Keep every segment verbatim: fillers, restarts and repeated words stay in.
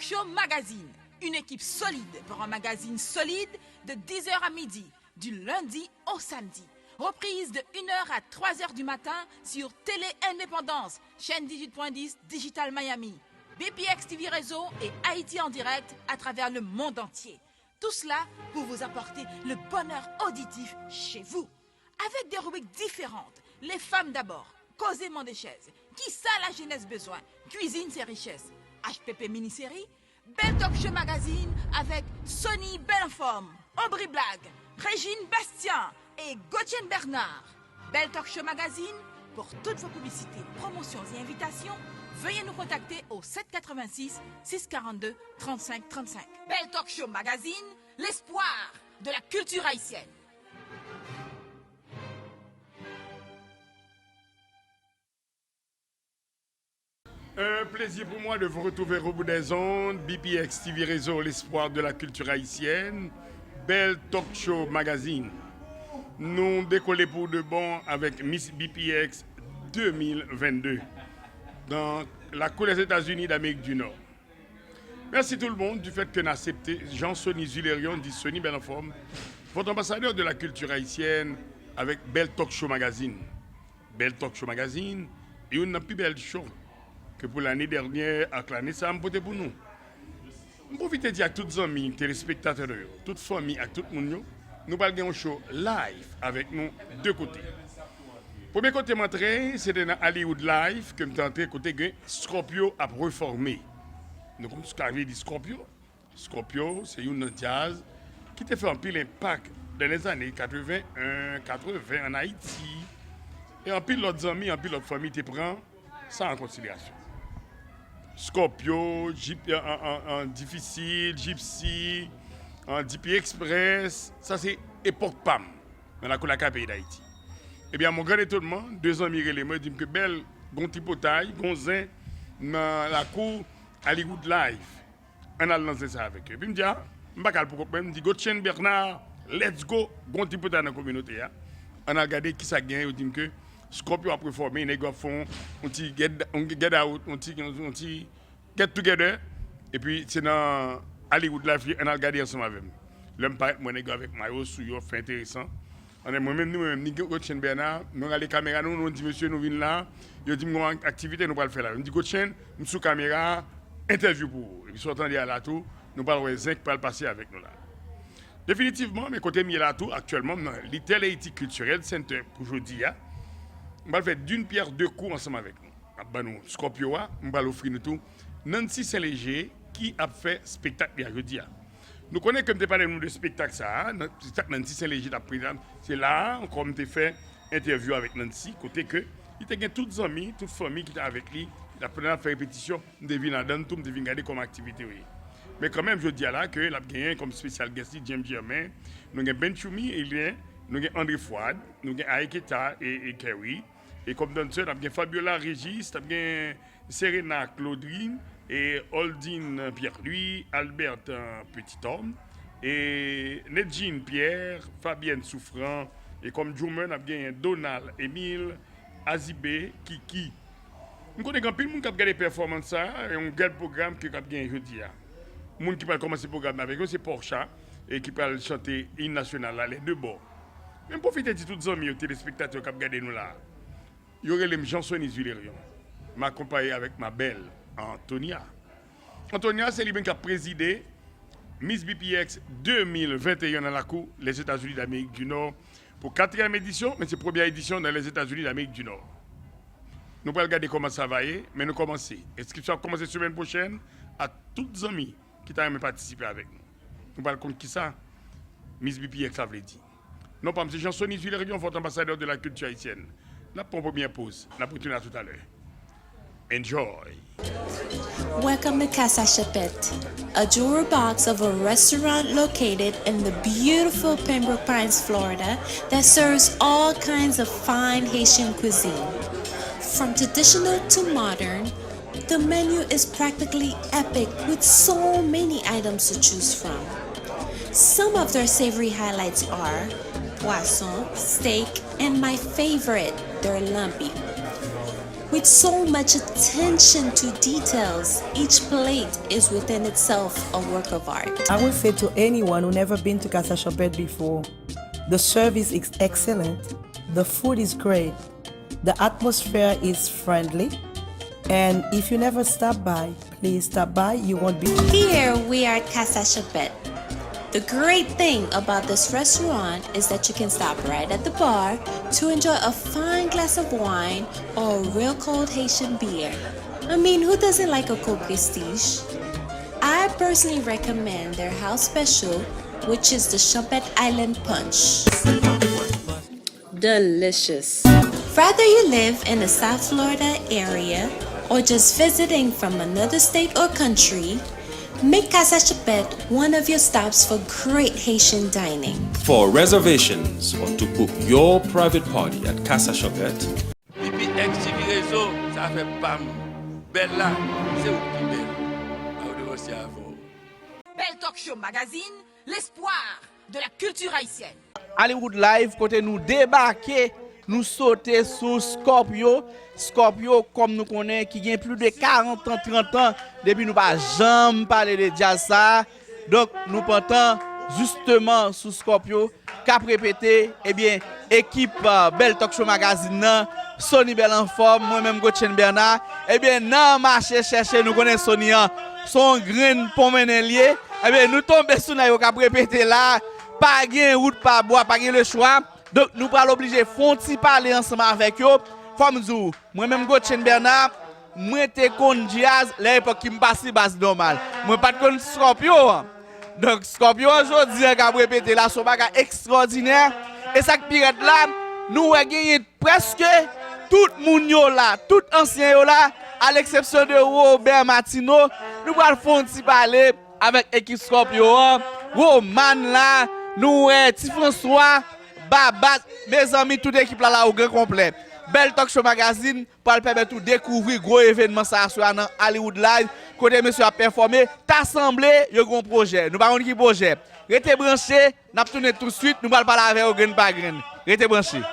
Show Magazine, une équipe solide pour un magazine solide de dix heures à midi, du lundi au samedi. Reprise de une heure à trois heures du matin sur Télé Indépendance, chaîne dix-huit point dix Digital Miami, B P X T V Réseau et Haïti en direct à travers le monde entier. Tout cela pour vous apporter le bonheur auditif chez vous. Avec des rubriques différentes, les femmes d'abord, Koze Mande Chèz, Kisa Lajenès Bezwen, Cuisine c'est richesse, H P P Mini-Série, Bèl Talk Show Magazine avec Sony Bèl Anfòm, Aubry Black, Régine Bastien et Gauthier Bernard. Bèl Talk Show Magazine, pour toutes vos publicités, promotions et invitations, veuillez nous contacter au sept quatre-vingt-six, six quarante-deux, trente-cinq trente-cinq. Bèl Talk Show Magazine, l'espoir de la culture haïtienne. Un plaisir pour moi de vous retrouver au bout des ondes, B P X T V Réseau, l'espoir de la culture haïtienne, Bèl Talk Show Magazine. Nou dekole pou de bon avèk Miss B P X de mil vennde nan lakou Lèzetazini d'Amerik di Nò. Mèsi tout le monde du fait que n aksepte Jean Sony Zulerion, di Sony Bèl Anfòm, votre ambassadeur de la culture haïtienne, avèk Bèl Talk Show Magazine. Bèl Talk Show Magazine, youn nan pi bèl show ke pou lane dènyè ak lane sa a m pote pou nou. M pwofite di ak tout zanmi telespektatè nou yo, tout fanmi ak tout moun yo, nou pral gen yon show live avèk nou de kote. Premye kote m antre, se te nan Hollywood Live ke m te antre kote gen Scorpio ap refòme. Nou konn sa vle di Scorpio? Scorpio se youn nan djaz ki te fè anpil enpak dans les années quatre-vingt-un, quatre-vingts ann Ayiti. E anpil lòt zanmi, anpil lòt fanmi te pran sa an konsiderasyon. Scorpio, Jip, an, an, an, Difisil, Gypsy, an, D P Express, sa se epòk pa m nan lakou lakay peyi Dayiti. Ebyen, à mon grand étonnement, de zanmi rele mwen, di m ke Bèl, gon tripotay, gon zen nan lakou Hollywood Live. Ann al nan zen sa avèk yo. Epi m di, a, m pa ka al pou kont mwen, m di, Gauthier Bernard, let's go, gon tripotay nan kominote a. Ann al gade kisa k genyen, yo di m ke Scorpio ap refòme, nèg yo ap fè yon, yon ti get, yon get out, yon ti, yon, yon ti get together. Epi se nan Hollywood Live li, ann al gade ansanm avè m. Lè m parèt, m wè nèg yo avèk mayo sou yo, ap fè enteresan. Ann, mwen menm, ni mwen menm, ni Gauthier Bernard, nou rale kamera nou, nou di, mesye, nou vin la. Yo di m gon ak-, aktivite nou pral fè la. M di, Gauthier, m sou kamera, entèvyou pou ou. Epi sa w tande a la tou, nou pral wè zen k pral pase avèk nou la. Definitivman, men kote m ye la tou, aktyèlman, m nan Little Haiti Cultural Center pou jodi a. M pral fè d'une pierre deux coups ansanm avèk nou. M ap ban nou Scorpio a, m pral ofri nou tou Nancy St-Léger ki ap fè espektak li a jodi a. Nou konnen ke m te pale nou de espektak sa a, nan, espektak Nancy St-Léger t ap prezante. Se la a ankò m te fè entèvyou avèk Nancy, kote ke li te gen tout zanmi, tout fanmi ki te avèk li, ki t ap fè repetisyon. M te vin ladan l tou, m te vin gade kòman aktivite yo ye. Men kanmenm, jodi a la, ke l ap genyen kòm special guest li James Germain, nou gen Ben Choumi, Elien, nou gen André Fouad, nou gen Aiketa e, e Kerry. E kòm dansè, n ap gen Fabiola Régis, n ap gen Serena Claudry, e Oldine Pierre-Louis, Albert, euh, Petit-Homme, e Nedjine Pierre, Fabienne Souffrant, e kòm drummer, n ap genyen Donald Émile, Azibe, Kiki. M konnen gen anpil moun k ap gade pèfòmans sa a, e yon bèl pwogram ke k ap genyen jodi a. Moun ki pral kòmanse pwogram nan avèk yo, se Porcha, e ki pral chante im nasyonal la, Les Deux Bords. Men m pwofite di tout zanmi yo, telespektatè yo k ap gade nou la a. Yo rele m Jean Sony Zulerion. M akonpaye avèk ma belle, Antonia. Antonia, se li menm k ap prezide Miss B P X de mil venteyen nan lakou Lèzetazini Damerik di Nò pou katriyèm edisyon, men se premyè edisyon nan Lèzetazini Damerik di Nò. Nou pral gade kòman sa va ye, men nou kòmanse. Enskripsyon ap kòmanse semèn pwochèn ak tout zanmi ki ta renmen patisipe avèk nou. Nou pral konn kisa Miss B P X la vle di. Non pa m se Jean Sony Vilerion, votre ambassadeur de la culture haïtienne. N ap pran yon premyè poz, n ap retounen a toutalè. Enjoy! Welcome to Casa Chapette, a jewel box of a restaurant located in the beautiful Pembroke Pines, Florida, that serves all kinds of fine Haitian cuisine. From traditional to modern, the menu is practically epic with so many items to choose from. Some of their savory highlights are poisson, steak, and my favorite, their lambi. With so much attention to details, each plate is within itself a work of art. I would say to anyone who never been to Casa Chopet before, the service is excellent, the food is great, the atmosphere is friendly, and if you never stop by, please stop by, you won't be. Here we are at Casa Chopet. The great thing about this restaurant is that you can stop right at the bar to enjoy a fine glass of wine or a real cold Haitian beer. I mean, who doesn't like a cold prestige? I personally recommend their house special, which is the Chopet Island Punch. Delicious. Whether you live in the South Florida area or just visiting from another state or country, make Casa Chopet one of your stops for great Haitian dining. For reservations or to book your private party at Casa Chopet, P P X T V Rezo, sa fè pam. Bèl la, se ou ki pi bèl. A ou devan se avè w. Bèl Talk Show Magazine, l'espoir de la culture haïtienne. Hollywood Live, kote nou debake, nou sote sou Scorpio. Scorpio, kòm nou konnen, ki gen plis de karant an, trant an, depi nou pa janm pale de djaz sa a. Donk, nou pran tan, jisteman, sou Scorpio, k ap repete, ebyen, ekip, euh, Bèl Talk Show Magazine nan, Sony Bèl Anfòm, mwen menm Gotchen Bernard, ebyen, nan mache chèche, nou konnen Sony an, se yon grenn pwonmennen l ye, ebyen, nou tonbe sou nèg yo k ap repete la, pa gen wout pa bwa, pa gen lechwa, donk, nou pral oblije fè yon ti pale ansanm avèk yo, fò m di w, mwen menm Gotchen Bernard, mwen te konn djaz lè epòk ki m pa si baz nòmal. Mwen pa t konn Scorpio an. Donk, Scorpio an jodi an k ap repete la, se yon bagay ekstwòdinè. E sa k pi rèd la, nou wè genyen prèske tout moun yo la, tout ansyen yo la, a leksepsyon de Robert Martineau. Nou pral fè yon ti pale avèk ekip Scorpio an. Roman la, nou wè Ti François, Babas, mezanmi, tout ekip la la o gran konplè. Bèl Talk Show Magazine, pral pèmèt ou dekouvri gwo evènman sa aswè a nan Hollywood Live, kote mesye ap pèfòme, ta sanble yo gen yon pwojè. Nou pa konn ki pwojè. Rete branche, n ap tounen tousuit, nou pral pale avè yo grenn pa grenn. Rete branche.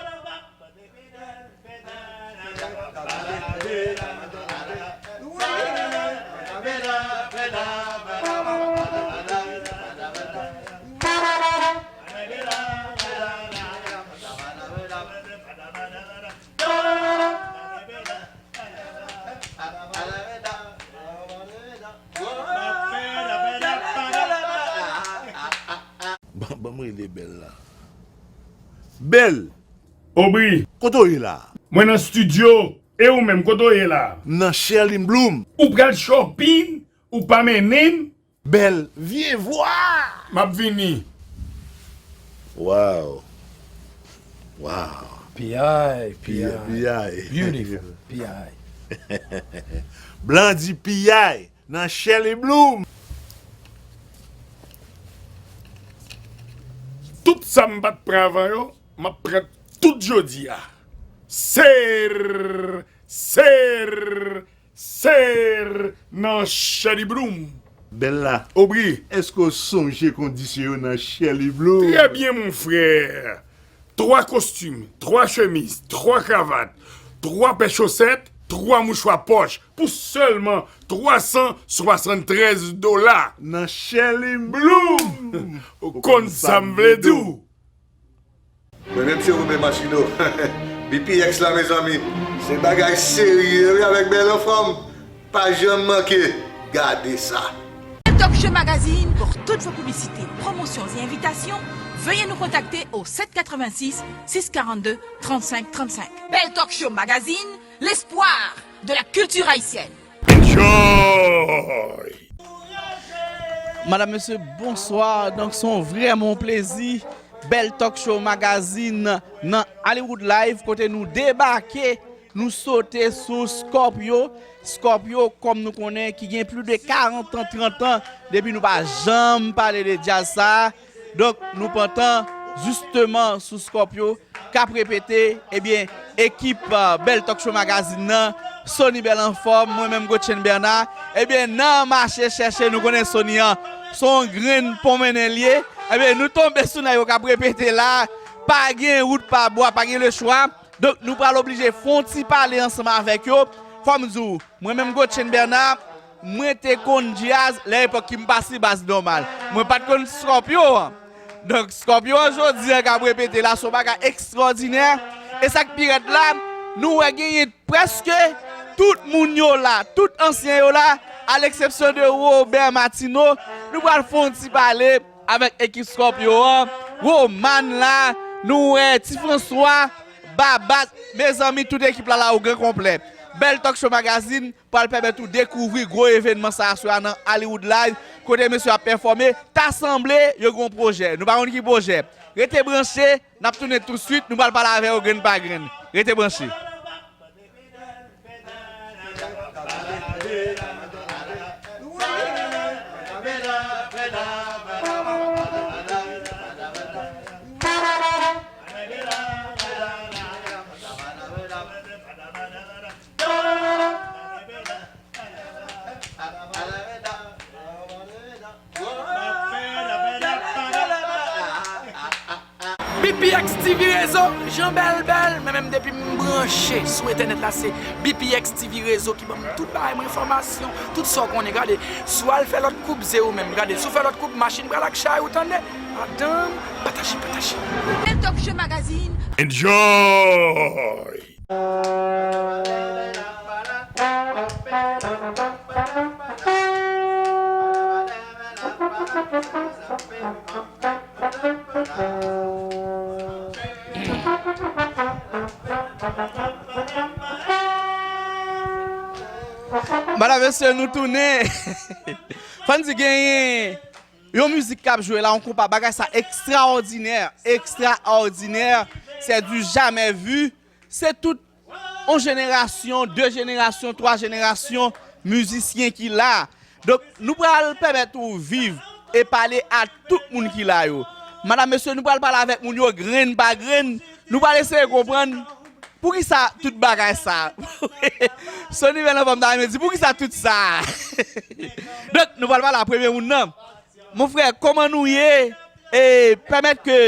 Ban, ban m rele Bèl la. Bèl! Obri! Kote w ye la? Mwen nan estidyo. E ou menm, kote w ye la? M nan Sherlyn Bloom. Ou pral shopping? Ou pa mennen m? Bèl, vye vwa! M ap vini. Wow. Wow. P I, P I. P I. Beautiful. P I. Blan di P I nan Sherlyn Bloom. Tout sa m pa t pran avan yo, m ap pran tout jodi a. Ser, ser, Ser nan Sherlyn Bloom. Bèl la. Obri. Èske w sonje kondisyon yo nan Sherlyn Bloom? Trè byen, mon frè. Twa kostim, twa chemiz, twa kravat, twa pè chosèt, twa mouchwa pòch pou sèlman twa san swasanntrèz dola. Nan Sherlyn Bloom. Ou konn sa m vle di w. Mwen menm se Robert Martineau. B P X la, mezanmi, se bagay serye wi, avèk Bèl Anfòm. Pa janm manke gade sa. Talk Show Magazine. Pour toutes vos publicités, promotions et invitations, veuillez nous contacter au sept quatre-vingt-six, six quarante-deux, trente-cinq trente-cinq. Bèl Talk Show Magazine, l'espoir de la culture haïtienne. Enjoy! Madam, mesye, bonswa. Donk, se yon vrèman yon plezi. Bèl Talk Show Magazine nan Hollywood Live, kote nou debake, nou sote sou Scorpio. Scorpio, kòm nou konnen, ki gen plis de karant an, trant an, depi nou pa janm pale de djaz sa a. Donk, nou pran tan, jisteman, sou Scorpio, k ap repete, ebyen, ekip, euh, Bèl Talk Show Magazine nan, Sony Bèl Anfòm, mwen menm Gotchen Bernard, ebyen, nan mache chèche, nou konnen Sony an, se yon grenn pwonmennen l ye, ebyen, nou tonbe sou nèg yo k ap repete la, pa gen wout pa bwa, pa gen lechwa, Donk, nou pral oblije fè yon ti pale ansanm avèk yo. Fò m di w, mwen menm Gotchen Bernard, mwen te konn djaz lè epòk ki m pase bas nòmal. Mwen pa t konn Scorpio an. Donk, Scorpio an jodi an k ap repete la, se yon bagay ekstwòdinè. E sa k pi rèd la, nou wè genyen prèske tout moun yo la, tout ansyen yo la, à l'exception de Robert Martineau. Nou pral fè yon ti pale avèk ekip Scorpio an. Roman la, nou wè Ti François, Babas, mezanmi, tout ekip la la o gran konplè. Bèl Talk Show Magazine pral pèmèt ou dekouvri gwo evènman sa aswè a nan Hollywood Live, kote mesye ap pèfòme. Ta sanble yo gen yon pwojè. Nou pa konn ki pwojè. Rete branche, n ap tounen tousuit, nou pral pale avè yo grenn pa grenn. Rete branche. B P X T V Rezo, Jan Bèl Bèl, mwen menm depi m branche sou entènèt la, se B P X T V Rezo ki ban m tout bagay mwen, enfòmasyon, tout sa w konnen. Gade, si w al fè lòt koup, se ou menm. Gade, si w fè lòt koup, machin pral ak chay ou, tande. Madanm, pataje, pataje. Bèl Talk Show Magazine. Enjoy! Madanm, mesye, nou tounen. Fò n di genyen yon mizik k ap jwe la, yon konpa, bagay sa ekstraòdinè, ekstraòdinè, c'est du jamais vu. Se tout yon jenerasyon, de jenerasyon, twa jenerasyon mizisyen ki la. Donk, nou pral pèmèt ou viv e pale a tout moun ki la yo. Madanm, mesye, nou pral pale avèk moun yo grenn pa grenn. Nou pral eseye konprann poukisa tout bagay sa. Sony bèl anfòm ta renmen di, poukisa tout sa? Donk, nou pral pale a premye moun nan. Mon frè, kòman nou ye? E pèmèt ke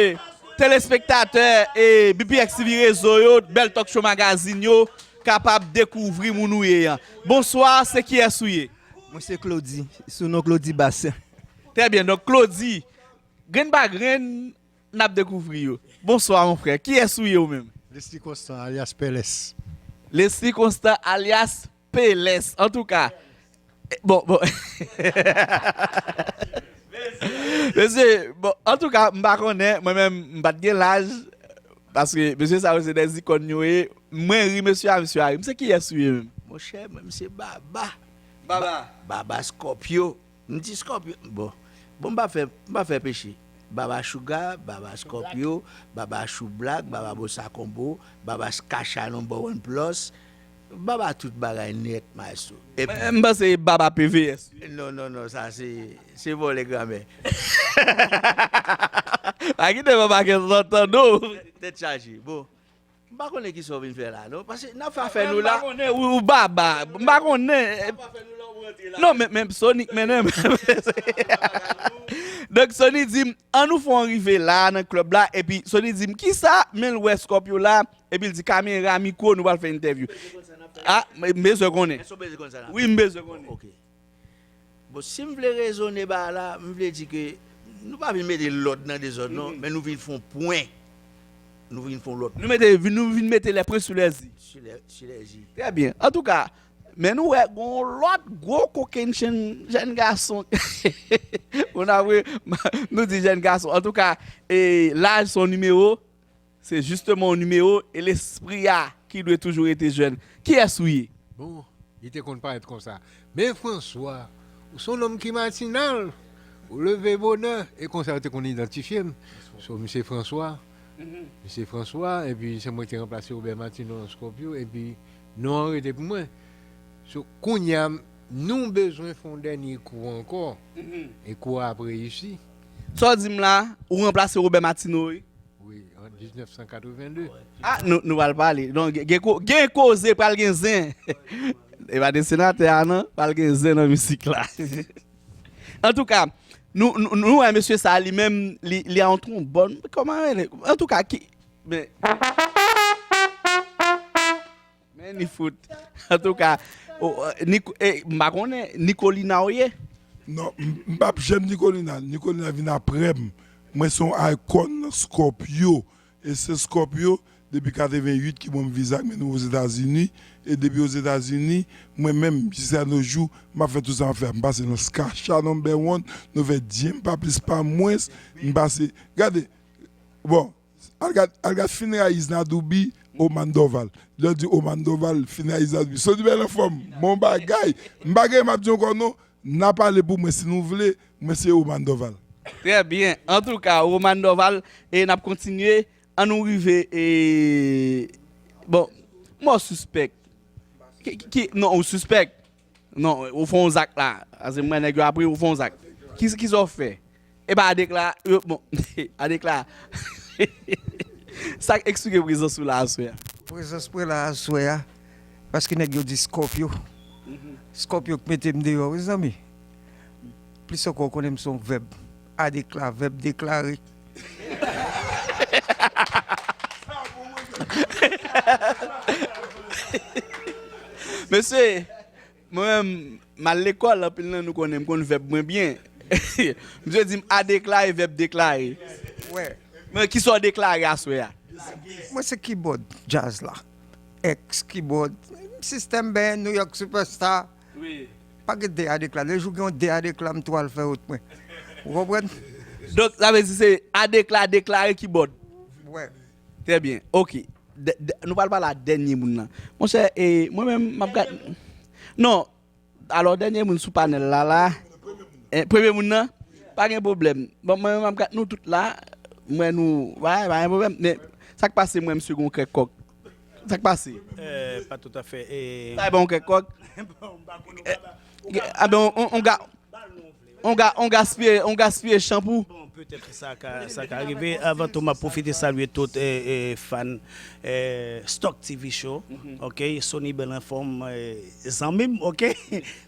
telespektatè e B P X T V Rezo yo, Bèl Talk Show Magazine yo, kapab dekouvri moun ou ye an. Bonswa, se kiyès ou ye? Mwen se Claudy, sou non Claudy Bass. Trè byen, donk Claudy, grenn pa grenn, n ap dekouvri yo. Bonswa, mon frè, kiyès ou ye ou menm? Leslie Constant, alyas Pèlès. Leslie Constant, alyas Pèlès. Antouka, eh, bon, bon. Mesye, bon, antouka, m pa konnen, mwen menm, m pa t gen laj, paske mesye sa yo se de ikòn yo ye. Mwen ri mesye a, mesye a ri. M se kiyès ou ye menm? Monchè, mwen, m se Baba. Baba. Ba-, Baba Scorpio. M di Scorpio, bon. Bon, m pa fè, m pa fè peche. Baba Sugar, Baba Scorpio, Baba Chou Black, Baba Bossa Combo, Baba Skacha number one plus, Baba tout bagay nèt, maestro. E m, m panse Baba P V S. Non, non, non, sa se, se vòlè gramè. Pa kite Baba gen lontan, non. Tèt chaje. Bon. M pa konnen kisa w vin fè la, non. Paske n ap fè afè nou la. M pa konnen, ou, ou Baba. M pa konnen. Non, men, men Sonic mennen m. Donk, Sony di m, an nou fè yon rive la nan klèb la. Epi, Sony di m, kisa? Men l wè Scorpio la. Epi l di, kamera, mikwo, nou pral fè entèvyou. Ah, m, m bezwen konnen. Èske w bezwen konn sa n ap fè? Wi, m bezwen konnen. Ok. Bon, si m vle rezone ba la, m vle di ke nou pa vin mete lòd nan dezòd, non, men nou vin fè yon pwen. Nou vin fè yon lòt. Nou mete, nou vin mete les points sur les i. Sur les, sur les i. Trè byen. Antouka, men nou wè, gon lòt gwo kokennchenn jèn gason. Moun ap re-, nou di jèn gason. Antouka, e, laj se yon nimewo. Se jisteman yon nimewo e lespri a ki dwe toujou rete jèn. Kiyès ou ye? Bon, li te konn parèt konsa. Men François, ou se yon nonm ki matinal, ou leve bonè, e konsa yo te konn idantifye m. So, misye François, misye François, epi se mwen ki te ranplase Robert Martineau nan Scorpio, epi non an rete pou mwen. So, kounye a, nou bezwen fè yon dènye kou ankò, e kou a ap reyisi. Sa w di m la, ou ranplase Robert Martineau, wi? Wi, an diznèf san katreven de. Ah, nou, nou pral pale. Non, gen, gen ko-, gen koze, pral gen zen. E pa de senatè a, non, pral gen zen nan mizik la. Antouka, nou, nou, nou wè mesye sa, li menm, li, li a yon twonbòn. Kòman rele? Antouka, ki, men, Ni fout. Antouka, m pa konnen, Nicolina ou ye? Non, m p ap janm Nicolina. Nicolina vin apre m. Mwen se yon icon nan Scorpio. E se Scorpio, depi katreven uit ki ban m viza, ki mennen m Ozetazini. E depi Ozetazini, mwen menm, jiska no jou, m ap fè tout sa m ap fè a. M pase nan Skacha number one, nou fè dyen m pa plis pa mwens, m pase, gade, bon, al gad, al gad Finrayiz Nadoubi, Oman Dorval. Lè w di Oman Dorval, Finrayiz Nadoubi. Sodibèl anfòm, bon bagay. M pa gen, m ap di ankò non, n a pale pou mwen si nou vle, mwen se Oman Dorval. Trè byen. Antouka, Oman Dorval, e n ap kontinye. An nou rive, e, bon, mò sispèk. Ki, ki, non, ou sispèk. Non, ou fè yon zak la. Paske m wè nèg yo apre ou fè yon zak. Ki, ki sa w fè? E pa Adekla, bon, Adekla. Sa k eksplike prezans ou la aswè a? Prezans mwen la aswè a, paske nèg yo di Scorpio. Scorpio k mete m deyò, wi zanmi. Plis ankò, ou konnen m se yon vèb. Adekla, vèb deklare. Mesye, mwen menm, m al lekòl, anpil nan nou konnen m konn vèb mwen byen. Misye di m a deklare, vèb deklare. Wè. Men kisa w deklare aswè a? Mwen se kibòd djaz la. Ex kibòd. Sistèm ben, New York Superstar. Pa gen de a deklare. Lejou gen yon de a deklare, m tou al fè wout mwen. Ou konprann? Donk, sa vle di se a deklare, deklare kibòd. Wè. Trè byen. Ok. Nou pral pale a dènye moun nan. Monchè, e, mwen menm, m ap gad. Non. Alò, dènye moun sou panèl la, la. E, premye moun nan? Pa gen pwoblèm. Bon, mwen menm, m ap gad nou tout la. Mwen, nou, pa, pa gen pwoblèm. Men, sa k pase, mwen, misye gon kèk kòk. Sa k pase? Eh, pas tout à fait. Eh... Sa e bon kèk kòk? Eh, ah ben, on, on, on ga, on ga, on gaspiye, on gaspiye chanpou. Bon, peut-être sa ka, sa ka rive. Avan tou, m ap pwofite salye tout eh, eh, fan eh, Stock T V Show. Ok, Sony Bell Anfòm, eh, zanmi m, ok.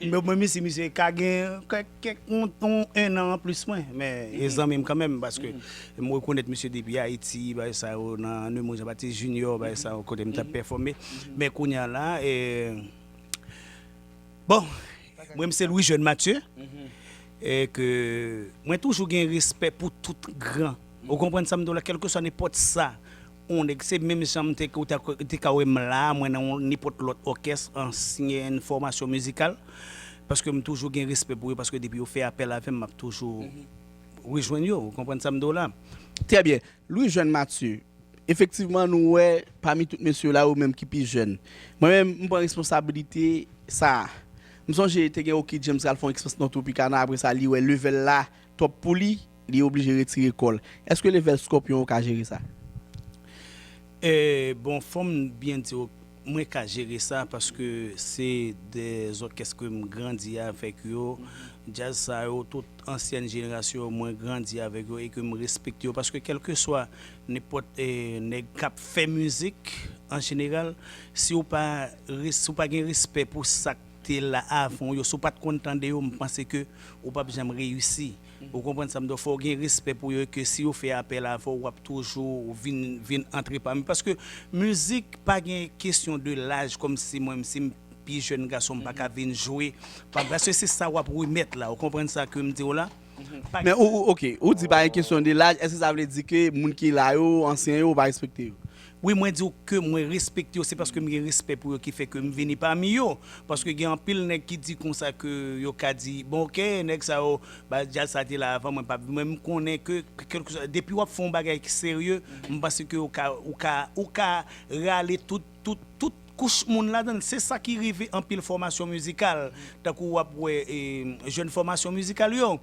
Men mwen, misye, misye ka gen kèk, kèk, on, on, en an anplis mwen. Men, e zanmi m kanmenm, paske m rekonèt misye depi Ayiti, bagay sa yo, nan Nemours Jean Baptiste Junior, bagay sa yo, kote m t ap pèfòme. Men kounye a la, eh, bon, mwen, m se Louis Jeune Mathieu. E ke mwen toujou gen respè pou tout gran. Ou konprann sa m di w la, kèlkeswa nenpòt sa. On nèg, se menm jan m te, ou te, te ka wè m la, mwen nan on nenpòt lòt òkès, ansyen fòmasyon mizikal. Paske m toujou gen respè pou yo, paske depi yo fè apèl avè m, m ap toujou rejwenn yo. Ou konprann sa m di w la? Trè byen. Louis Jeune Mathieu, efektivman, nou wè, pami tout mesye yo la, ou menm ki pi jèn. Mwen menm, m pran responsabilite sa a. M sonje te gen Oky James t al fè yon eksperyans nan Tropicana, apre sa, li wè level la twòp pou li, li oblije retire kò l. Èske level Scorpion ou ka jere sa? Eh, bon, fò m byen di w, mwen ka jere sa paske se de zòkès ke m grandi avèk yo. Djaz sa yo, tout ansyèn jenerasyon yo, mwen grandi avèk yo e ke m respekte yo. Paske kèlkeswa nenpòt eh, nèg k ap fè mizik, an jeneral, si w pa, res- si w pa gen respè pou sa k te la avan w yo, si w pa t konn tande yo, m panse ke ou p ap janm reyisi. Ou konprann sa m di w? Fò w gen respè pou yo, ke si yo fè apèl avè w, w ap toujou vin, vin antre pami. Paske mizik pa gen kesyon de laj, kòmsi mwen, si m pi jèn gason, m pa ka vin jwe. Pa, paske se sa w ap remèt la. Ou konprann sa ke m di w la? Pa- Men, ou, ou, ok, ou di pa gen kesyon de laj, èske sa vle di ke moun ki la yo, ansyen yo, ou pa respekte yo? Wi, mwen di w ke mwen respekte yo, se paske m gen respè pou yo ki fè ke m vini pami yo. Paske gen anpil nèg ki di konsa ke yo ka di, bon, ok, nèg sa yo, ba, djaz sa te la avan, mwen pa, mwen m konnen ke, kèlkeswa, depi w ap fè yon bagay ki serye, m panse ke ou ka, ou ka, ou ka rale tout, tout, tout kouch moun ladan l. Se sa ki rive anpil fòmasyon mizikal. Tankou w ap wè, eh, jèn fòmasyon mizikal yo,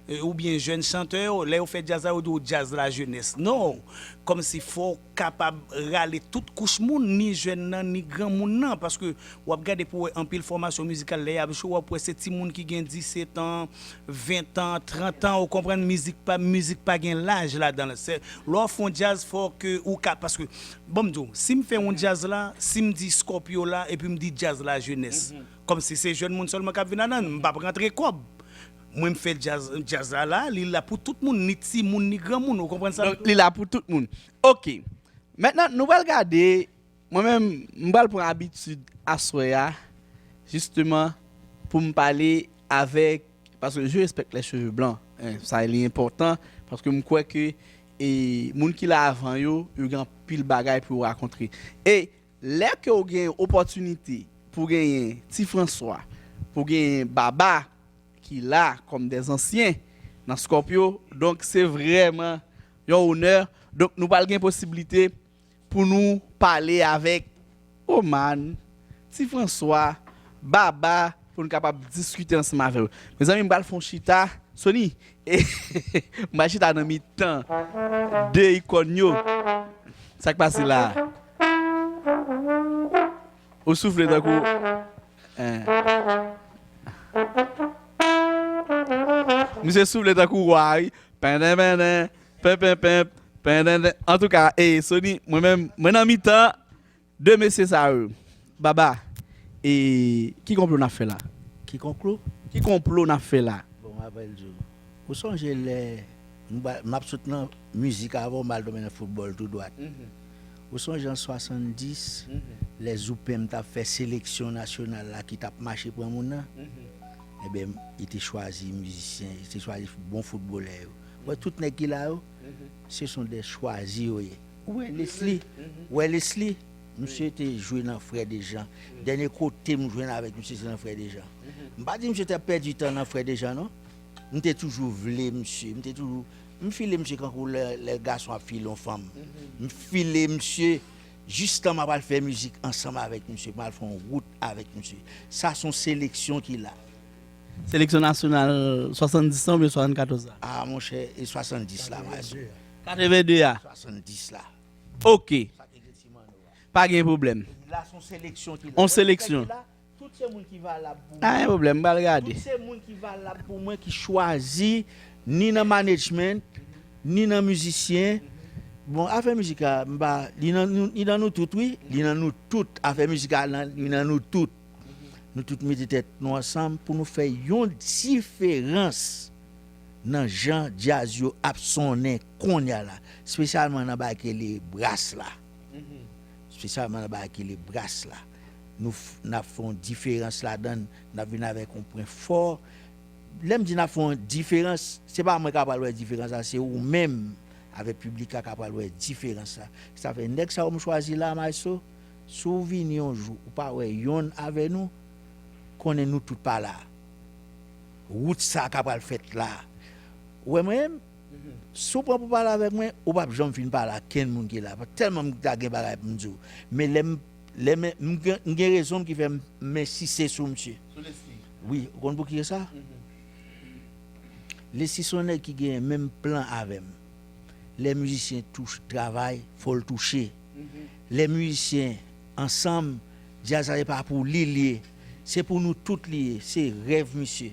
eh, oubyen jèn chantè yo, lè yo fè djaz la, yo di w djaz lajenès. Non! Kòmsi fò w kapab rale tout kouch moun, ni jèn nan, ni granmoun nan, paske w ap gade pou w wè anpil fòmasyon mizikal, lè y ap jwe, w ap wè se timoun ki gen disèt an, ven an, trant an, ou konprann, mizik pa, mizik pa gen laj ladan l. Se, lè w fè yon djaz, fò ke ou ka, paske, bon, m di w, si m fè yon djaz la, si m di Scorpio la, epi m di djaz lajenès, kòmsi se jèn moun sèlman k ap vin ladan l, m p ap rantre kòb. Mwen, m fè djaz, djaz la, la, li la pou tout moun, ni timoun, ni granmoun, ou konprann sa? Donk, li la pou tout moun. Ok. Mentnan, nou pral gade Mwen menm, m pral pran abitid aswè a, jisteman, pou m pale avèk, paske je respecte les cheveux blancs, hein, sa li enpòtan, paske m kwè ke e, moun ki la avan yo, yo gen anpil bagay pou yo rakontre. E lè ke w gen opòtinite pou genyen Ti Franswa, pou genyen Baba ki la kòm dèzansyen nan Scorpio, donk se vrèman yon onè. Donk nou pral gen posiblite pou nou pale avèk Oman, Ti Franswa, Baba, pou n kapab diskite ansanm avè yo. Mezanmi, m pral fè yon chita, Sony, e, m pral chita nan mitan de ikòn yo. Sa k pase la? Ou soufle tankou, eh. Misye soufle tankou wa, wi. Penden, penden, pen, pen, pen, penden, pen. Antouka, e, Sony, mwen menm, mwen nan mitan de mesye sa yo. Baba, e, ki konplo n ap fè la? Ki konplo? Ki konplo n ap fè la? Bon, m ap di w. Ou sonje lè m ba- m ap sot nan mizik avan, m al tonbe nan foutbòl tou dwat. Ou sonje an swasanndis, lè Zoupenm t ap fè seleksyon nasyonal la ki t ap mache pran moun nan? Ebyen, li te chwazi mizisyen, li te chwazi bon foutbolè yo. Ou wè tout nèg ki la yo, se son de chwazi yo ye. Ou wè Leslie, ou wè Leslie, misye te jwe nan Frè Dejan. Dènye kote m jwenn avèk misye, se nan Frè Dejan. M pa di misye te ap pèdi tan nan Frè Dejan, non. M te toujou vle misye, m te toujou, m file misye kankou lè, lè gason ap file yon fanm. M file misye jistan m ap al fè mizik ansanm avèk misye, m al fè yon wout avèk misye. Sa se yon seleksyon ki la. Seleksyon nasyonal swasanndis lan oubyen swasannkatòz la? Ah, monchè, e swasanndis la, maestro. Katreven de a? Swasanndis la. Ok. Sa ki gen ti manno a. Pa gen pwoblèm. La, se yon seleksyon ki la. On seleksyon. Tout se moun ki valab pou mwen. Pa gen pwoblèm, m pral gade. Tout se moun ki valab pou mwen, ki chwazi, ni nan management, ni nan mizisyen. Bon, afè mizik la, m pa, li nan nou, li nan nou tout, wi. Li nan nou tout. Afè mizik la, nan- li nan nou tout. Nou tout mete tèt nou ansanm pou nou fè yon diferans nan jan djaz yo ap sonnen kounye a la, espesyalman nan bagay ki rele bras la. Espesyalman nan bagay ki rele bras la. Nou f- n ap fè yon diferans ladan l, n ap vin avèk yon pwen fò. Lè m di n ap fè yon diferans, se pa mwen k ap pral wè diferans la, se ou menm avèk piblik la k ap pral wè diferans la. Sa fè nèg sa yo m chwazi la, maestro, si w vini yon jou, ou pa wè yonn avè nou, konnen nou tout pa la. Wout sa k ap pral fèt la. Ou wè mwen menm, si w pran pou pale avèk mwen, ou p ap janm fin pale ak kenn moun ki la. Tèlman m ta gen bagay pou m di w. Men lè m, lè m, m gen, m gen rezon m ki fè m, m ensiste sou misye. Sou Leslie? Wi, ou konn poukisa? Leslie se yon nèg ki gen menm plan avè m. Lè mizisyen touche, travay, fò l touche. Lè mizisyen ansanm, djaz la se pa pou li l ye. Se pou nou tout li ye. Se rèv misye.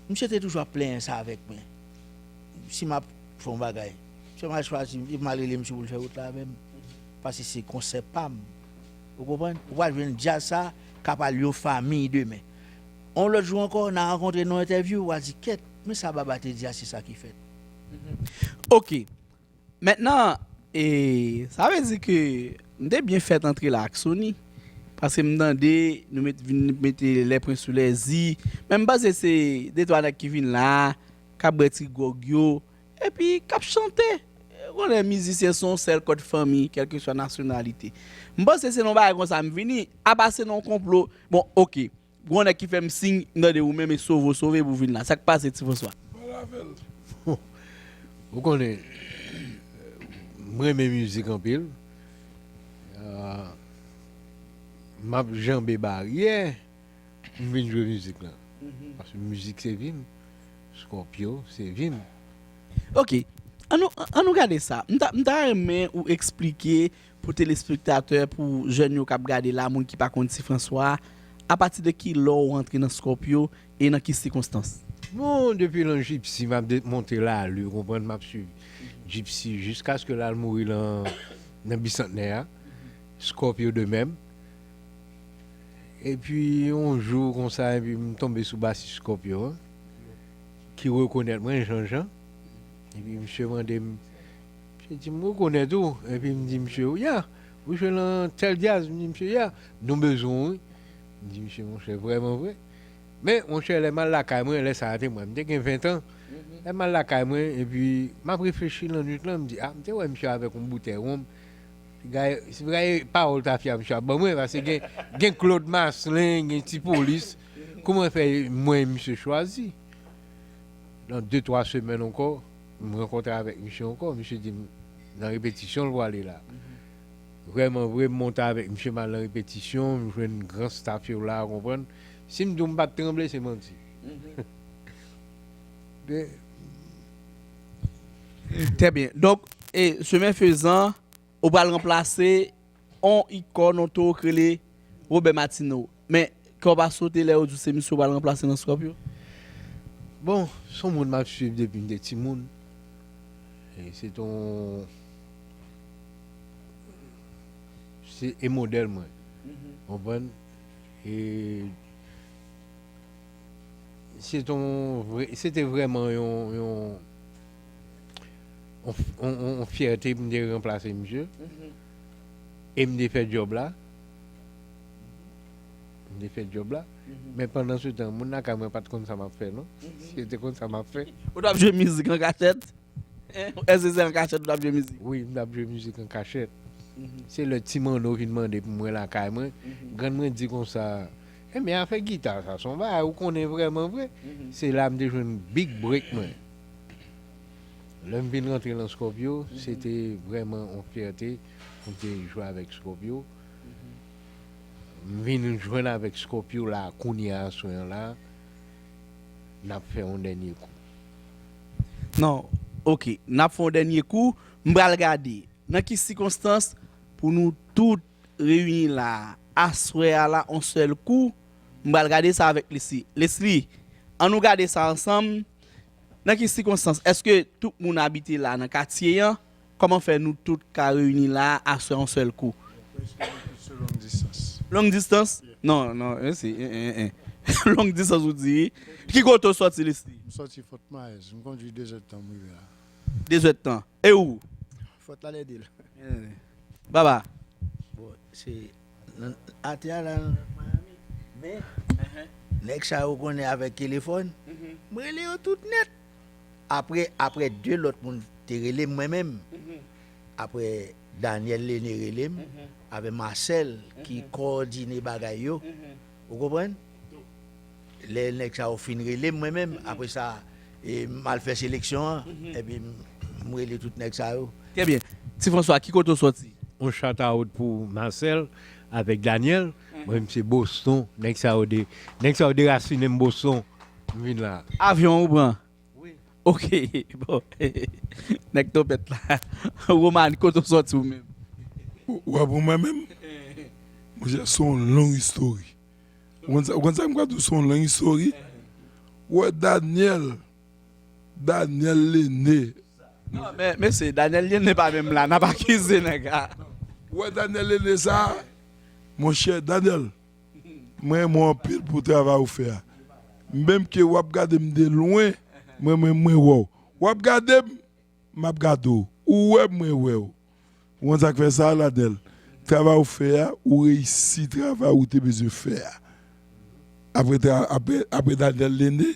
Misye te toujou ap plenyen sa avèk mwen. Si m ap fè yon bagay, misye m al chwazi, m al rele misye pou l fè wout la avè m. Paske se konsèp pa m. Ou konprann? Ou pral jwenn djaz sa k ap al yon fanmi demen. On lòt jou ankò, n a rankontre nan yon entèvyou, w a di, kèt, men sa Baba te di a, se sa ki fèt. Ok. Mentnan, e, sa vle di ke m te byen fèt antre la ak Sony. Paske m tande nou met, vin mete les points sur les i. Men m panse se de twa nèg ki vin la, k ap bwè ti gwòg yo, epi k ap chante. Ou konnen mizisyen se yon sèl kòd fanmi, kèlkeswa nasyonalite. M panse se nan yon bagay konsa m vini, apa se nan yon konplo. Bon, ok. Gon nèg ki fè m siy, m tande ou menm e sove w sove pou w vin la. Sa k pase, Ti Franswa? Pale avè l. Ou konnen, m renmen mizik anpil. Ah, m ap janbe baryè pou m vin jwe mizik lan. Paske mizik se vi m. Scorpio, se vi m. Ok. An nou, an nou gade sa. M ta, m ta renmen ou eksplike pou telespektatè, pou jèn yo k ap gade la, moun ki pa konn Ti Franswa, apati de ki lè w antre nan Scorpio e nan ki sikonstans? Bon, depi nan Gypsy, m ap de- monte lari, ou konprann, m ap swiv Gypsy jiskaske l al mouri nan, nan Bisantnè a. Scorpio de menm. Epi, yon jou konsa, epi m tonbe sou basis Scorpio an, ki rekonèt mwen, Jean Jean. Epi, misye mande m, misye di m, "Ou rekonèt ou?" Epi, m di misye, "Ya, Ou jwe nan tèl djaz? M di, "Misye, ya, nou bezwen w, wi." M di, "Misye, monchè, vrèman vre." Men, monchè, lè m al lakay mwen, lè sa a te mwen, m te gen ven tan. Lè m al lakay mwen, epi m ap reflechi nan nwit lan, m di, "A, m te wè misye avèk yon boutèy wonm." Gade, si gade pawòl tafya misye ap ban mwen, paske gen, gen Claude Marcelin, gen Ti Polis. Kòman fè mwen misye chwazi? Nan de, twa semèn ankò, m rankontre avèk misye ankò. Misye di m, nan repetisyon l pwale la. Vrèman vre, m monte avèk misye, m al nan repetisyon, m jwenn gran staff yo la, ou konprann? Si m di w m pa t tranble, se manti. De- Trè byen. Donk, e, chemen fezan, ou pral ranplase on ikòn, on towo k rele Robert Martineau. Men, kè w pa sote lè yo di w se misye w pral ranplase nan Scorpio? Bon, se yon moun m ap swiv depi m te timoun. E se ton se e modèl mwen. Konprann? E se ton vre, se te vrèman yon, yon, yon, yon, yon, yon fyète pou m te ranplase misye. E m te fè djòb la. M te fè djòb la. Men pandan se tan, moun lakay mwen pa t konn sa m ap fè, non. Si yo te konn sa m ap fè. Ou t ap jwe mizik an kachèt? Èske se an kachèt ou t ap jwe mizik? Wi, m t ap jwe mizik an kachèt. Se lè Ti Manno vin mande pou mwen lakay mwen, grann mwen di konsa, "Enben, afè gita sa, se yon bagay ou konnen vrèman vre." Se la m te jwenn big break mwen. Lè m vin rantre nan Scorpio, se te vrèman yon fyète pou m te jwe avèk Scorpio. M vin jwenn avèk Scorpio la, kounye a, aswè an la, n ap fè yon dènye kou. Non, oke, n ap fè yon dènye kou. M pral gade nan ki sikonstans pou nou tout reyini la aswè a la, on sèl kou. M pral gade sa avèk Leslie. Leslie, an nou gade sa ansanm. Nan ki sikonstans? Èske tout moun abite la nan katye an? Kòman fè nou tout ka reyini la aswè on sèl kou? Se long distans. Long distans? Non, non, mèsi. En, en, en. Long distans ou di. Ki kote w sòti, Leslie? M sòti Fort Myers. M kondui de zè tan m rive la. De zè tan. E ou? Fort Lauderdale. Baba. Bon, se nan atè a la nan Miami. Men, nèg sa yo konnen avèk telefòn. M rele yo tout nèt. Apre, apre de lòt moun te rele m mwen menm. Apre Daniel Lene rele m, avè Marcel ki kowòdine bagay yo. Ou konprann? Lè nèg sa yo fin rele m mwen menm, apre sa, e, m al fè seleksyon an, epi m, m rele tout nèg sa yo. Trè byen. Ti François, ki kote w sòti? On shout out pou Marcel avèk Daniel. Mwen, m se Boston. Nèg sa yo de, nèg sa yo derasinen m Boston. M vin la. Avyon ou pran? Oke, bon. Nèg tonpèt la. Romani, kote w sòti ou menm? Ou wè pou mwen menm? Monchè, se yon long istori. Ou konn sa, ou konn sa m ka di w, se yon long istori? Ou wè Daniel, Daniel Lene. Non, men, mesye, Daniel Lene pa menm la, n ap akize nèg la. Ou wè Daniel Lene sa a? Monchè, Daniel, mwen renmen w anpil pou travay ou fè a. Menm ke w ap gade m de lwen, mwen, mwen, mwen wè w. W ap gade m, m ap gade w. Ou wè m, mwen wè w. Ou konn sa k fè sa, Daniel? Travay ou fè a, ou reyisi travay ou te bezwen fè a. Apre, tra- apre, apre Daniel Lene,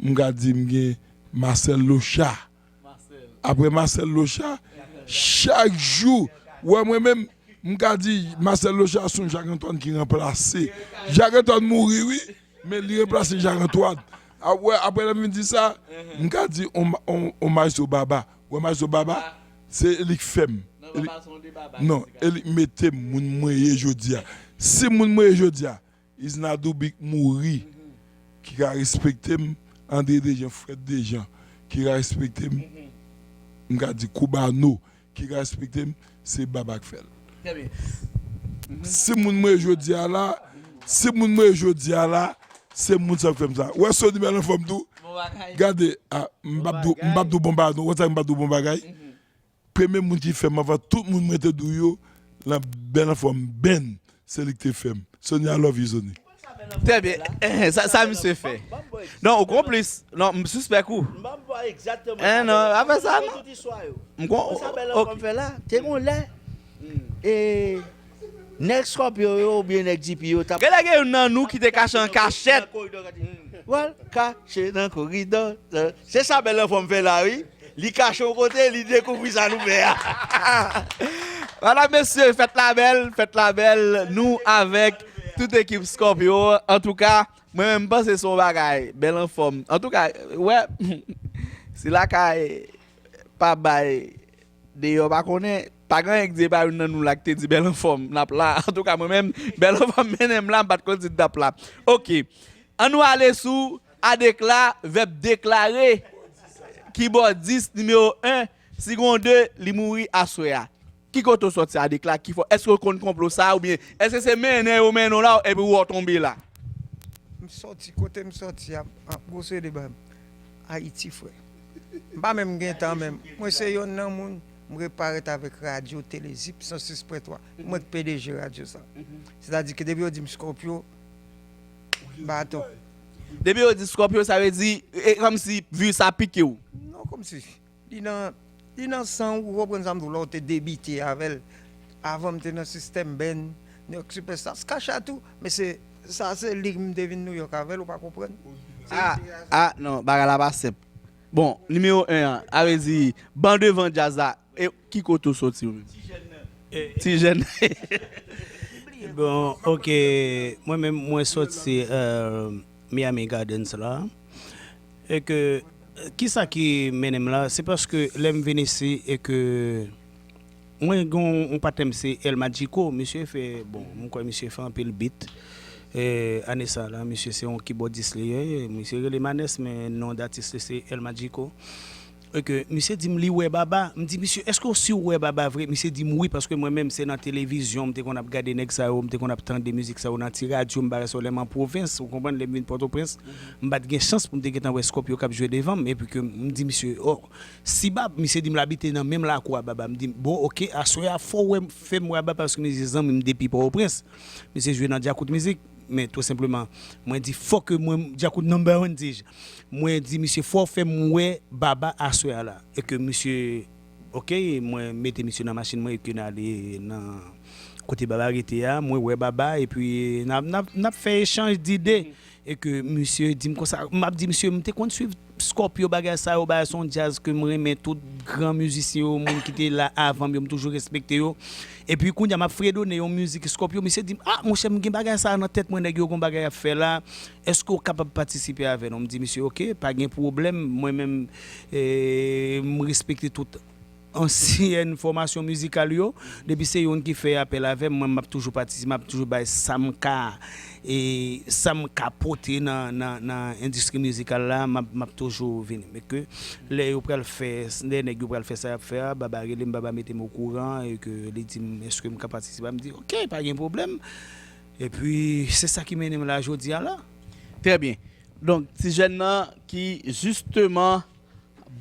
m ka di m gen Marcel Locha. Apre Marcel Locha, chak jou, ou wè mwen menm, m ka di Marcel Locha se yon Jacques Antoine ki ranplase. Jacques Antoine mouri, wi, men li ranplase Jacques Antoine. Apre, apre lè m fin di sa, m ka di on, on, on Maestro Baba. Ou wè Maestro Baba, se li k fè m. Non, e li k mete m moun mwen ye jodi a. Si moun mwen ye jodi a, Isnadou Big mouri, ki ka respekte m, André Dejean, Fred Dejean, ki ka respekte m, m ka di Koubano, ki ka respekte m, se Baba k fè l. Si moun mwen ye jodi a la, si moun mwen ye jodi a la, se moun sa k fè m sa. Ou wè Sony bèl anfòm tou? Gade, a, m p ap di w, m p ap di w bon bagay non. Ou wè sa k m p ap di w bon bagay? Premye moun ki fè m anvan tout moun mwen te di w yo, lan bèl anfòm, Ben, se li ki te fè m. Sony, I love you, Sony. Trè byen. Enhen, sa, sa misye fè. Non, ou konplis. Non, m sispèk ou. M pa egzakteman. Enhen, non, afè sa, non. M kon. Sa bèl anfòm fè la. Te gon lè. e nèg Scorpio yo oubyen nèg G P yo t ap Genlè gen youn nan nou ki te kache an kachèt. Wal kache nan koridò. Se sa Bèl Anfòm fè la, wi. Li kache yon kote, li dekouvri sa nou fè a. Madam, mesye, fèt la bèl, fèt la bèl. Nou avèk tout ekip Scorpio. Antouka, mwen menm, m panse se yon bagay Bèl Anfòm. Antouka, wè, si lakay pa bay deyò pa konnen, pa gen anyen k di e pa youn nan nou la k te di Bèl Anfòm, n ap la. Antouka, mwen menm, Bèl Anfòm mennen m la, m pa t konn si n t ap la. Oke. An nou ale sou Adekla, vèb deklare. Kibòdis nimewo en, si gen yon de, li mouri aswè a. Ki kote w sòti Adekla, ki fò, èske w konn konplo sa a, oubyen èske se mennen yo mennen w la, epi w tonbe la? M sòti, kote m sòti a, a, gwosè de ba m. Ayiti, frè. M pa menm gen tan menm. Mwen se yonn nan moun, m reparèt avèk radyo Telezip san sis pwen twa. Mwen k P D G radyo sa. Sètadi ke depi yo di m Scorpio, baton. Depi yo di Scorpio, sa vle di, e kòmsi viris sa pike w. Non, kòmsi. Li nan, li nan san w, ou konprann sa m di w, lè w te debite avè l. Avan m te nan sistèm band, New York Superstars, Kacha tou, men se, sa se li m te vin New York avè l, ou pa konprann? Se Ah, enspirasyon. Ah, non, bagay la pa senp. Bon, nimewo en an, a vle di, ban devan djaz la, e ki kote w soti ou menm? Eh, Ti jèn. Bon, ok, mwen menm, mwen soti, euh, Miami Gardens la. E ke, kisa ki mennen m la? Se paske lè m vin isi e ke mwen gen yon patnè m se El Magico, misye fè, bon, mwen kwè misye fè anpil beat. E, ane sa la, misye se yon kibòdis li ye, misye rele Manes, men non datis li se El Magico. E ke misye di m li wè Baba. M di, "Misye, èske w si w wè Baba vre?" Misye di m, "Wi, paske mwen menm se nan televizyon m te konn ap gade nèg sa yo, m te konn ap tande mizik sa yo nan ti radyo m, bagay sa yo, lè m an pwovens, ou konprann, lè m vin Pòtoprens, m pa t gen chans pou m te gentan wè Scorpio k ap jwe devan m." Epi ke m di misye, "Oh, si Bab-," misye di m l abite nan menm lakou a Baba. M di, "Bon, ok, aswè a, fò w wè m, fè m wè Baba, paske misye zanmi m depi Pòtoprens." Misye jwe nan Djakout Mizik, men tou senpleman, mwen di, "Fò ke mwen, Djakout number one," di j. Mwen di misye, "Fò w fè m wè Baba aswè a la." E ke misye, ok, mwen mete misye nan machin mwen e ke n ale nan kote Baba rete a, mwen wè Baba, epi n ap, n ap, n ap fè echanj dide. E ke misye di m konsa, m ap di misye, "M te konn swiv Scorpio, bagay sa yo, bagay se yon djaz ke m renmen, tout gran mizisyen yo, moun ki te la avan m yo, m toujou respekte yo." Epi kounye a m ap fredone yon mizik Scorpio, misye di m, "Ah, monchè, m gen bagay sa nan tèt mwen, nèg yo gon bagay y ap fè la, èske w kapab patisipe avè nou?" M di misye, "Ok, pa gen pwoblèm, mwen menm, eh, m respekte tout ansyen fòmasyon mizikal yo, depi se youn ki fè apèl avè m, mwen m ap toujou patisipe, m ap toujou bay sa m ka, e sa m ka pote nan, nan, nan endistri mizikal la, m ap, m ap toujou vini." Men ke lè yo pral fè, lè nèg yo pral fè sa y ap fè a, Baba rele m, Baba mete m okouran, e ke li di m, "Èske m ka patisipe?" M di, "Ok, pa gen pwoblèm." Epi, se sa ki mennen m la jodi a la. Trè byen. Donk, ti jèn nan ki, jisteman,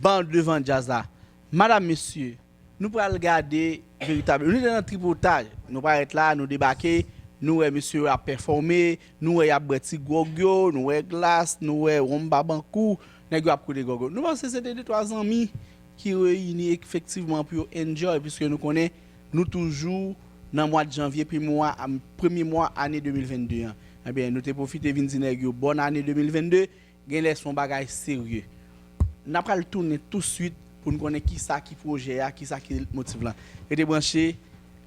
ban devan djaz la. Madam, mesye, nou pral gade veritab. Nou te nan tripotaj. Nou parèt la, nou debake, nou wè mesye yo ap pèfòme, nou wè y ap bwè ti gwòg yo, nou wè glas, nou wè wonm babankou, nèg yo ap koule gwòg yo. Nou panse se te de twa zanmi ki reyini efektivman pou yo enjoy, piske nou konnen nou toujou nan mwa janvye, premye mwa, premye mwa ane de mil venn de an. Ebyen, nou te pwofite vin di nèg yo bòn ane de mil venn de, genlè se yon bagay serye. N a pral tounen touswit pou n konnen kisa ki pwojè a, kisa ki lètmotiv lan. Rete branche,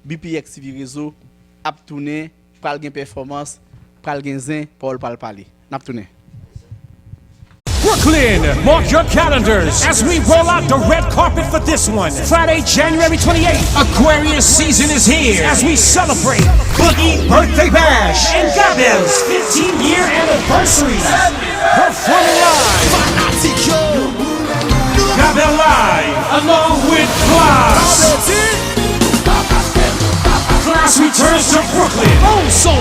B P X T V Rezo ap tounen, pral gen pèfòmans, pral gen zen, pawòl pral pale. N ap tounen. Brooklyn, mark your calendars as we roll out the red carpet for this one. Friday, January twenty-eighth, Aquarius season is here as we celebrate Boogie Birthday Bash and Gabel's fifteen year anniversary. Performing live, Gabel Live, along with Klass. Klass returns to Brooklyn. Old Soul.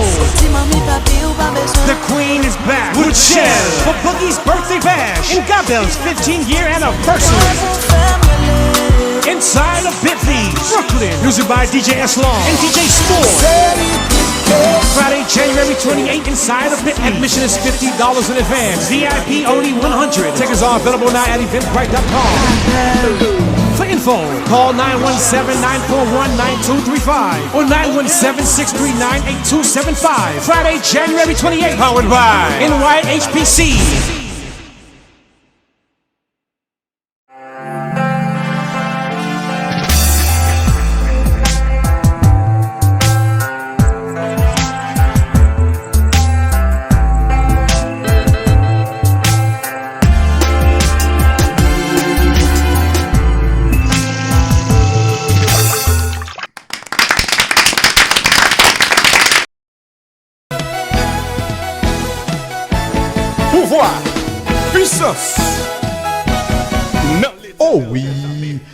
The Queen is back with Shell for Boogie's Birthday Bash and Gabel's fifteen year anniversary. Inside of Bentley, Brooklyn. Music by D J S Long and D J Sport. Friday, January twenty-eighth, inside of Bentley. Admission is fifty dollars in advance. V I P only one hundred. Tickets are available now at eventbrite dot com. For Phone. Call nine one seven, nine four one, nine two three five or nine one seven, six three nine, eight two seven five. Friday, January twenty-eighth. Powered by N Y H P C. Pouvwa, pisans nan Leta. O wi,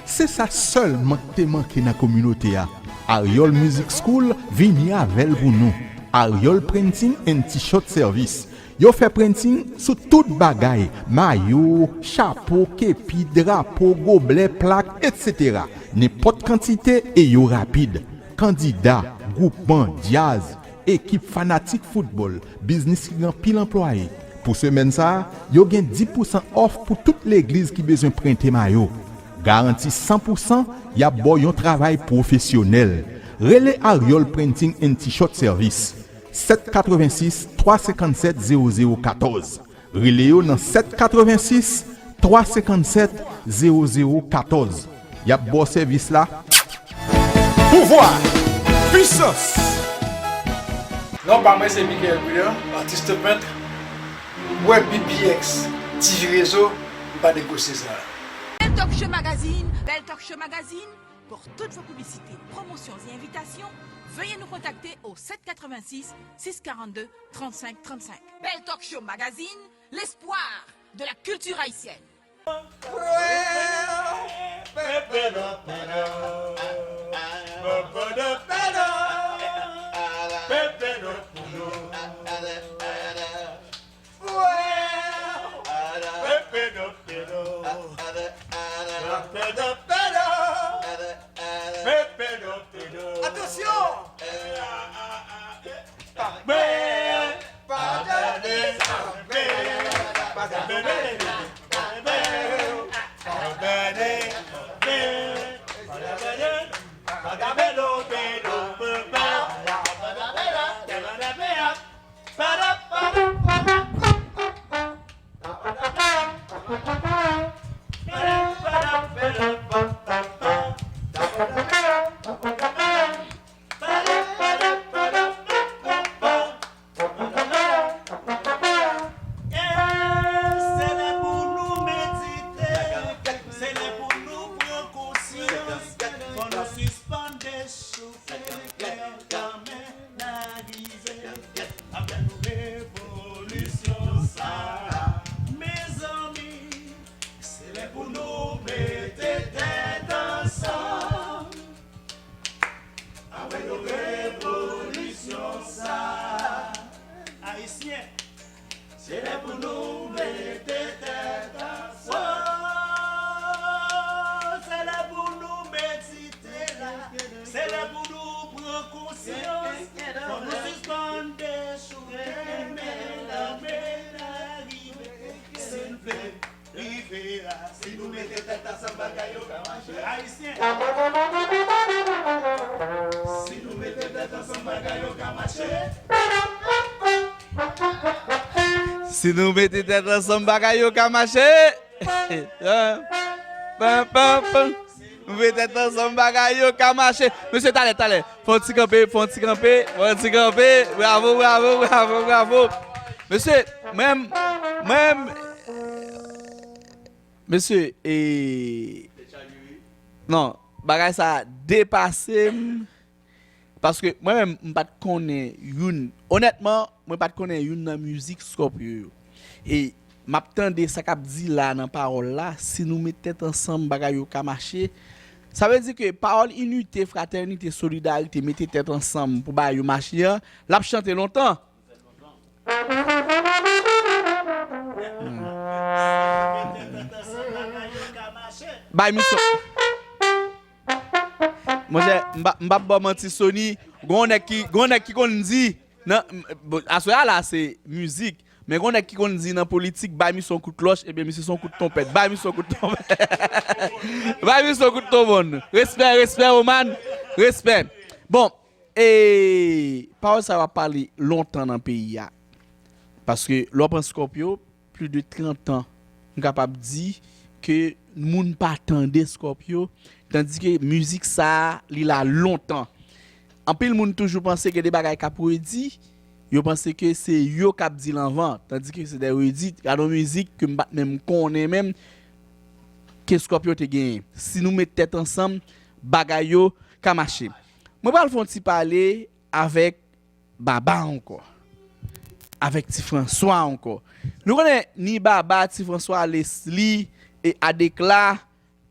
se sa sèlman k te manke nan kominote a. Aryòl Music School vini avè l pou nou. Aryòl Printing and T-shirt Service. Yo fè printing sou tout bagay, mayo, chapo, kepi, drapo, goblè, plak, etsetera. Nenpòt kantite e yo rapid. Kandida, gwoupman, djaz, ekip fanatik foutbòl, biznis ki gen anpil anplwaye. Pou semèn sa a, yo gen dis pousan òf pou tout legliz ki bezwen prente mayo. Garanti san pousan, y ap ba w yon travay pwofesyonèl. Rele Aryòl Printing and T-shirt Service, sèt katrevensis, twa senkannsèt, zewo zewo katòz. Rele yo nan sèt katrevensis, twa senkannsèt, zewo zewo katòz. Y ap ba w sèvis la. Pouvwa! Pisans! Non pa mwen se Michael Brillant, atis pent. W wè B P X, T V Rezo, m pa negosye sa. Bel Talk Show Magazine, Bel Talk Show Magazine, pour toutes vos publicités, promotions et invitations, veuillez nous contacter au sept quatre-vingt-six, six quarante-deux, trente-cinq trente-cinq. Bel Talk Show Magazine, l'espoir de la culture haïtienne. Attention! Se lè pou nou medite, se lè pou nou pran konsyans, fò nou sispann dechouke, lè kanmenn arive. Avèk revolisyon sa a, mezanmi, se lè pou nou mete tèt ansanm. Avèk revolisyon sa a, Ayisyen, se lè pou nou mete tèt ansanm. Se lè pou nou medite la. Se lè pou nou pran konsyans. Fò nou sispann dechouke, men lè kanmenn arive. Silvouplè, rive la. Si nou mete tèt ansanm, bagay yo ka mache. Ayisyen, si nou mete tèt ansanm, bagay yo ka mache. Si nou mete tèt ansanm, bagay yo ka mache. Pam, pam, pam. Nou mete tèt ansanm, bagay yo ka mache. Mesye, talè, talè. Fè yon ti kanpe, fè yon ti kanpe, fè yon ti kanpe. Bravo, bravo, bravo, bravo. Mesye, mwen, mwen, mesye, e, non, bagay sa depase m. Paske mwen menm, m pa t konnen youn. Onètman, mwen pa t konnen youn nan mizik Scorpio yo. E m ap tande sa k ap di la nan pawòl la, si nou met tèt ansanm, bagay yo ka mache. Sa vle di ke pawòl inite, fratènite, solidarite, mete tèt ansanm pou bagay yo mache an, l ap chante lontan. Bay misyon. Monchè, m pa, m p ap ba w manti, Sony. Gon nèg ki, gon nèg ki konn di, nan, m, bon, aswè a la, se mizik. Men gen yon nèg ki konn di nan politik, bay misye yon kout klòch, ebyen misye se yon kout twonpèt. Bay misye yon kout twonpèt. Bay misye yon kout twonbòn. Respè, respè, Roman. Respè. Bon, e pawòl sa yo ap pale lontan nan peyi a. Paske lè w pran Scorpio, plis de trant an, m kapab di ke moun pa tande Scorpio, tandike mizik sa a, li la lontan. Anpil moun toujou panse gen de bagay k ap redi, yo panse ke se yo k ap di l anvan, tandike se de redi. Gade yon mizik ke m pa t menm konnen menm ke Scorpio te genyen. Si nou met tèt ansanm, bagay yo ka mache. Mwen pral fè yon ti pale avèk Baba ankò, avèk Ti Franswa ankò. Nou konnen ni Baba, Ti Franswa, Lesly, e Adekla,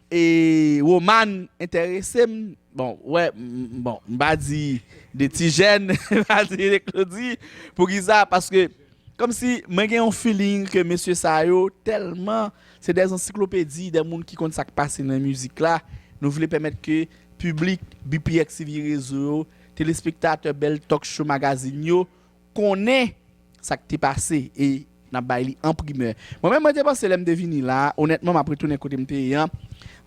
e Roman enterese m. Bon, wè, m- bon, m pa di de Ti Jèn, m pa di de Claudy. Poukisa? Paske kòmsi mwen gen yon feeling ke mesye sa yo tèlman se de ansiklopedi, de moun ki konn sa k pase nan mizik la. Nou vle pèmèt ke piblik B P X T V rezo yo, telespektatè bèl talk show magazine yo konnen sa k te pase e n ap bay li an primè. Mwen menm, mwen te panse lè m te vini la, onètman, m ap retounen kote m te ye an.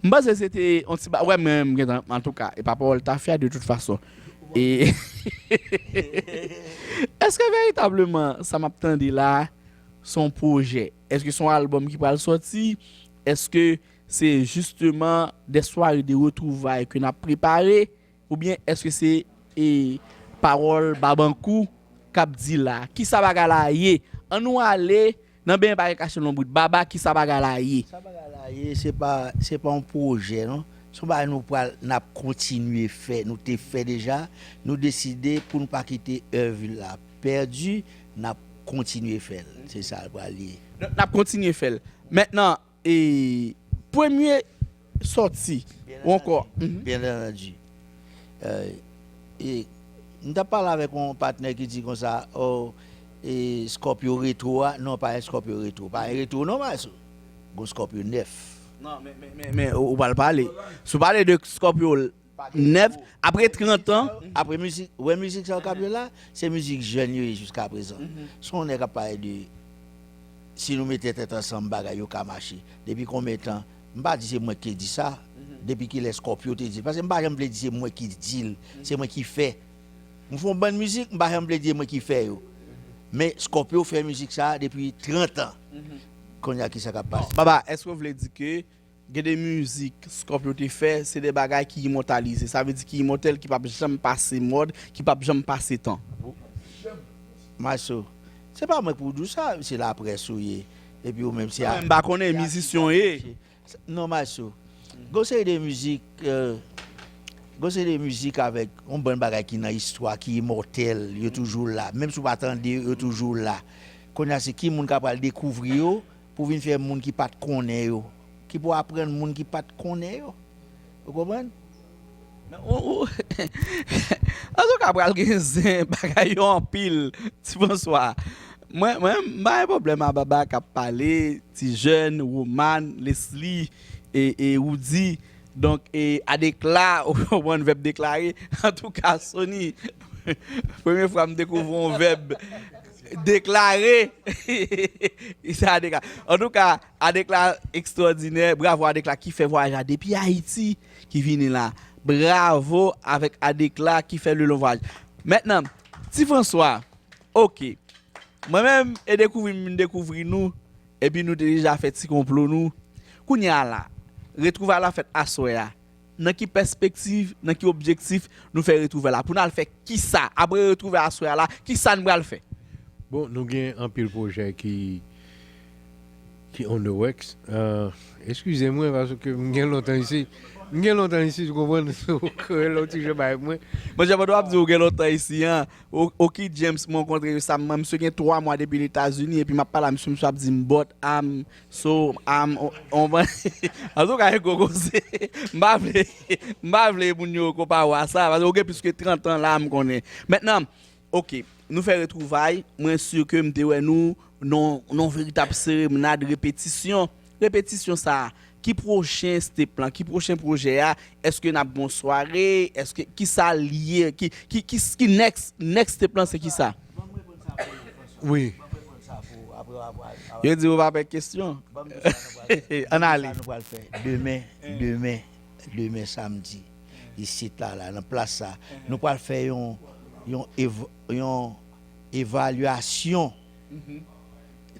M panse se te yon ti ba-, wè, men m gentan, antouka, e pa pawòl tafya de tout fason. E èske veritableman sa m ap tande la, se yon pwojè? Èske se yon albòm ki pral sòti? Èske se jisteman de sware de retwouvay ke n ap prepare? Oubyen èske se, e, pawòl Babankou k ap di la? Kisa bagay la ye? Ann nou ale nan benyen pa gen kache lonbrit. Baba, kisa bagay la ye? Sa bagay la ye, se pa, se pa yon pwojè, non. Se yon bagay nou pral, n ap kontinye fè. Nou te fè deja. Nou deside pou n pa kite èv la pèdi, n ap kontinye fè l. Se sa l pral ye. N ap kontinye fè l. Mentnan, e premye sòti ou ankò. Byen antandi. Euh, e m t ap pale avèk yon patnè ki di konsa, oh, e Scorpio retro a, non, pa yon Scorpio retro, pa yon retro non, Maestro. Gon Scorpio nèf. Non, men, men, men, men ou, ou pral pale. Si w pale de Scorpio nèf, apre trant an, apre mizik, wè mizik sa yo k ap yo la, se mizik jèn yo ye jiska prezan. Se yon nèg k ap pale de si nou mete tèt ansanm, bagay yo ka mache. Depi konbyen tan? M pa di se mwen ki te di sa. Depi kilè Scorpio te di l? Paske m pa janm vle di se mwen ki di l, se mwen ki fè. M fè yon bann mizik, m pa janm vle di se mwen ki fè yo. Men Scorpio fè mizik sa a depi trant an. Kounye a, kisa k ap pase? Baba, èske w vle di ke gen de mizik Scorpio te fè, se de bagay ki imòtalize? Sa vle di ki imòtèl, ki p ap janm pase mòd, ki p ap janm pase tan. Maestro, se pa mwen k pou di w sa, se laprès ou ye. Epi ou menm se... Mwen menm, m pa konnen, mizisyen w ye. Non, Maestro. Gon seri de mizik, euh, gon seri de mizik avèk yon bann bagay ki nan istwa, ki imòtèl, yo toujou la. Menm si w pa tande yo, yo toujou la. Kounye a, se ki moun k ap pral dekouvri yo pou vin fè moun ki pa t konnen yo, ki pou aprann moun ki pa t konnen yo. Ou konprann? Antouka, pral gen zen bagay yo anpil, Ti Franswa. Mwen, mwen, m pa gen pwoblèm a Baba k ap pale, Ti Jèn, Roman, Lesly, e, e Roody. Donk, e, Adekla, ou konprann, vèb deklare. Antouka, Sony, premye fwa m dekouvri yon vèb deklare. Sa Adekla. Antouka, Adekla ekstwòdinè. Bravo Adekla ki fè vwayaj la depi Ayiti, ki vini la. Bravo avèk Adekla ki fè le long voyage. Mentnan, Ti Franswa, oke. Mwen menm, e dekouvri m vin dekouvri nou, epi nou te deja fè ti konplo nou. Kounye a la, retwouvay la fèt aswè a. Nan ki pèspektiv, nan ki objektif nou fè retwouvay la? Pou n al fè kisa? Apre retwouvay aswè a la, kisa n pral fè? Bon, nou gen anpil pwojè ki, ki on the works. Euh, eskize mwen, paske m gen lontan isi. M gen lontan isi, ou konprann? Ou kreye lè w ti jan bay mwen. Monchè, pandan w ap di ou gen lontan isi an, O-, Oki James, mwen rankontre resaman, misye gen twa mwa depi Letazini, epi m ap pale a misye, misye ap di m, but I'm so, I'm, on, on, antouka, e gwo koze. M pa vle, m pa vle moun yo konpare w a sa, paske ou gen plis ke trant an la, m konnen. Mentnan, oke, nou fè retwouvay, mwen si ke m te wè nou nan, nan veritab seremnad repetisyon. Repetisyon sa a, ki pwochen step lan, ki pwochen pwojè a? Èske n ap gon sware? Èske, kisa l ye? Ki, ki, ki, ki next, next step lan se kisa? Wi. Yo di ou pa pè kesyon. Ann ale. Sa nou pral fè demen, demen, demen samdi, isit la, la, nan plas sa, nou pral fè yon, yon, ev- yon evalyasyon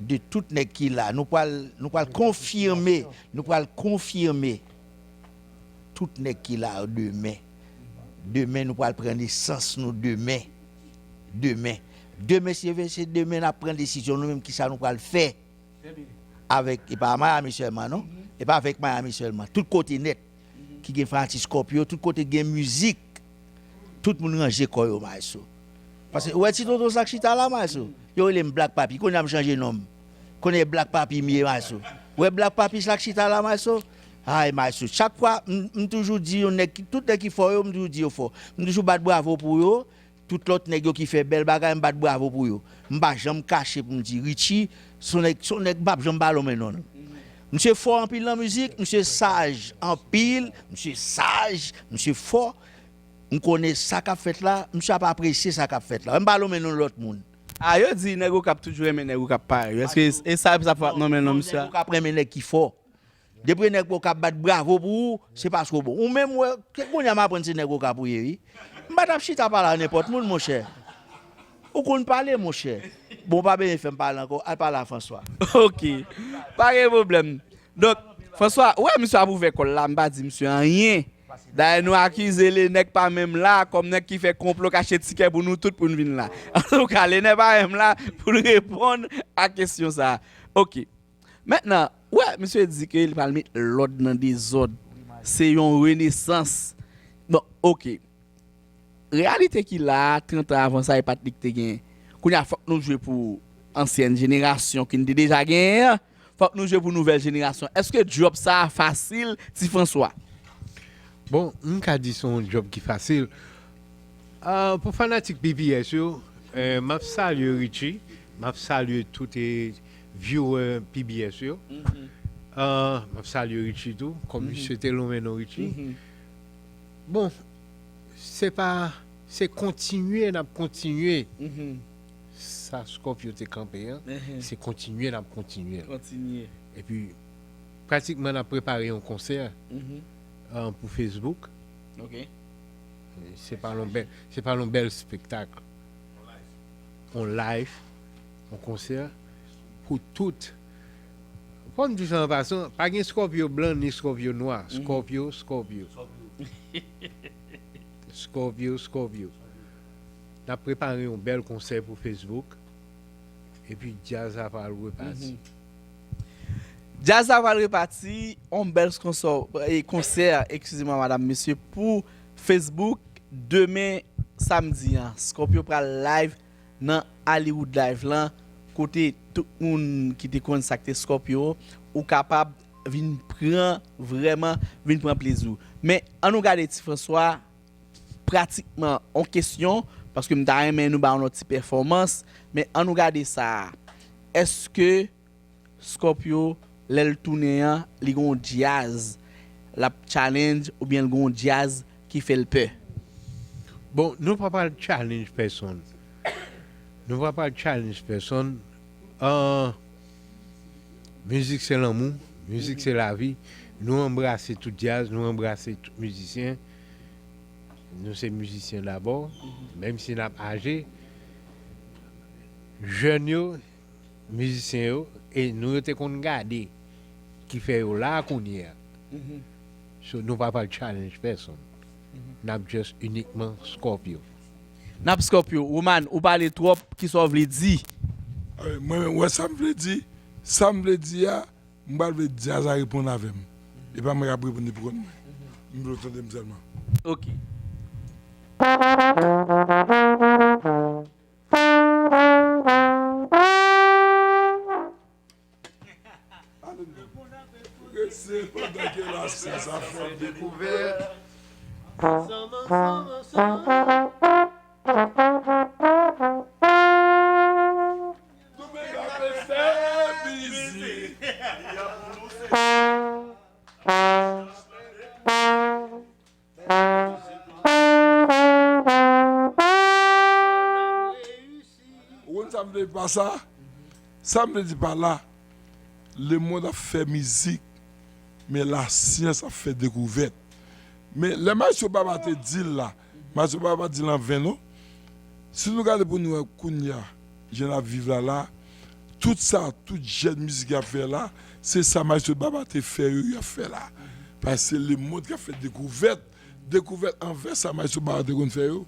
de tout nèg ki la. Nou pral, nou pral konfime, nou pral konfime tout nèg ki la yo demen. Demen, nou pral pran nesans nou demen. Demen. Demen, se, se demen n ap pran desizyon nou menm, kisa nou pral fè. Avèk, e pa Miami sèlman, non? E pa avèk Miami sèlman. Tout kote nèt ki gen fanatik Scorpio, tout kote gen mizik, tout moun ranje kò yo, maestro. Paske, ou wè ti tonton sa k chita la, maestro? Yo rele m Black Papi, kounye a m chanje non m. Kounye a Black Papi m ye, maestro. Ou wè Black Papi sa k chita la, maestro? Ay, maestro, chak fwa, m, m toujou di yon nèg, ki- tout nèg ki fò yo, m toujou di yo fò. M toujou bat bravo pou yo. Tout lòt nèg yo ki fè bèl bagay, m bat bravo pou yo. M pa janm kache pou m di Richie, se yon nèg, se yon nèg m p ap janm ba lonmen non l. Misye fò anpil nan mizik, misye saj anpil, misye saj, misye fò. M konnen sa k ap fèt la, misye ap apresye sa k ap fèt la. M ba lonmen non lòt moun. A, yo di nèg Okap toujou renmen nèg Okap parèy yo. Èske e sa, sa fè w ap nonmen non misye a? Nèg Okap renmen nèg ki fò. Depi nèg Okap bat bravo pou ou, se paske w bon. Ou menm, wè, ke kounye a m aprann se nèg Okap ou ye, wi. M pa t ap chita pale a nenpòt moun, monchè. Ou konn pale, monchè. Bon, w pa bezwen fè m pale ankò, al pale a François. Ok. Pa gen pwoblèm. Donk, François, ou wè misye ap ouvè kò l la, m pa di misye anyen. Dayè, nou akize le nèg pa menm la, kòm nèg ki fè konplo, k achte tikè pou nou tout pou n vin la. Antouka, le nèg pa menm la pou l reponn a kesyon sa a. Ok. Mentnan, ou wè, misye di ke li pral met lòd nan dezòd. Se yon renesans. Bon, ok. Reyalite ki la a, trant an avan sa, e pa t li ki te genyen. Kounye a, fòk nou jwe pou ansyèn jenerasyon ki n te deja genyen an. Fòk nou jwe pou nouvèl jenerasyon. Èske djòb sa a fasil, Ti Franswa? Bon, m ka di se yon djòb ki fasil. Ah, pou fanatik P B S yo, eh, m ap salye Richie, m ap salye tout, eh, viewer P B S yo. Ah, m ap salye Richie tou, kòm misye te lonmen non Richie. Bon, se pa, se kontinye, n ap kontinye. Sa Scorpio te kanpe an, se kontinye, n ap kontinye l. Kontinye. Epi, pratikman, n ap prepare yon konsè, ah, pou Facebook. Ok. Se pa yon bèl, se pa yon bèl espektak. Yon live, yon konsè pou tout. Fò m di sa an pasan, pa gen Scorpio blan ni Scorpio nwa. Scorpio, Scorpio. Scorpio, Scorpio. N ap prepare yon bèl konsè pou Facebook. Epi djaz la pral repati. Djaz la pral repati, yon bèl konsè, e, konsè, eskize mwa, madam, mesye, pou Facebook, demen samdi an. Scorpio pral live nan Hollywood Live lan, kote tout moun ki te konn sa k te Scorpio, ou kapab vin pran, vrèman, vin pran plezi w. Men, ann nou gade Ti Franswa, pratikman yon kesyon, paske m ta renmen nou ba yon lòt ti pèfòmans, men ann nou gade sa a. Èske Scorpio, lè l tounen an, li gen yon djaz l ap challenge oubyen l gen yon djaz ki fè l pè? Bon, nou pa pral challenge pèsonn. Nou pa pral challenge pèsonn. Ah, mizik se lanmou, mizik se lavi. Nou anbrase tout djaz, nou anbrase tout mizisyen. Nou se mizisyen dabò, menm si n ap aje. Jèn yo, mizisyen yo, e nou yo te konn gade ki fè yo la kounye a. So, nou pa pral challenge pèsonn. N ap just inikman Scorpio. N ap Scorpio. Roman, ou pale twòp, kisa w vle di? Mwen menm, wè sa m vle di, sa m vle di a, m pral vle djaz la reponn avè m. E pa mwen k ap reponn li pou kont mwen. M vle w tande m sèlman. Ok. Prese pandan ke lasyans ap fè dekouvèt. Doumeng ap fè mizik. Ou konn sa m vle pa sa? Sa m vle di pa la, lemonn ap fè mizik, men lasyans ap fè dekouvèt. Men lè Maestro Baba te di l la, Maestro Baba pa di l an ven non. Si nou gade pou nou wè kounye a, jan n ap viv la la, tout sa, tout jèn mizik y ap fè la, se sa Maestro Baba te fè yo, y ap fè la. Paske se lemonn k ap fè dekouvèt, dekouvèt anvè sa Maestro Baba te konn fè yo.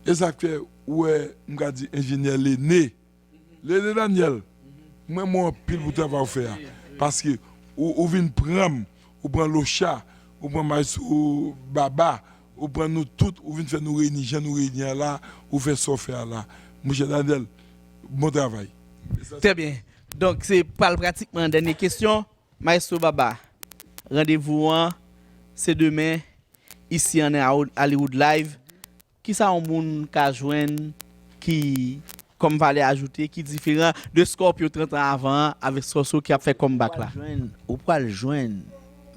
E sa k fè ou wè, m ka di enjenyè Lene, Lene Daniel, mwen renmen w anpil pou travay ou fè a. Paske ou, ou vin pran m, ou pran Locha, ou pran Maestro Baba, ou pran nou tout, ou vin fè nou reyini jan nou reyini a la, ou fè sa w fè a la. Monchè Daniel, bon travay. Trè byen. Donk, se pral pratikman dènye kesyon. Maestro Baba, randevou an, se demen, isi an Hollywood Live. Kisa yon moun ka jwenn ki kòm valè ajoute ki diferan de Scorpio trant an avan an avèk Scorpio ki ap fè comeback la? Ou pral jwenn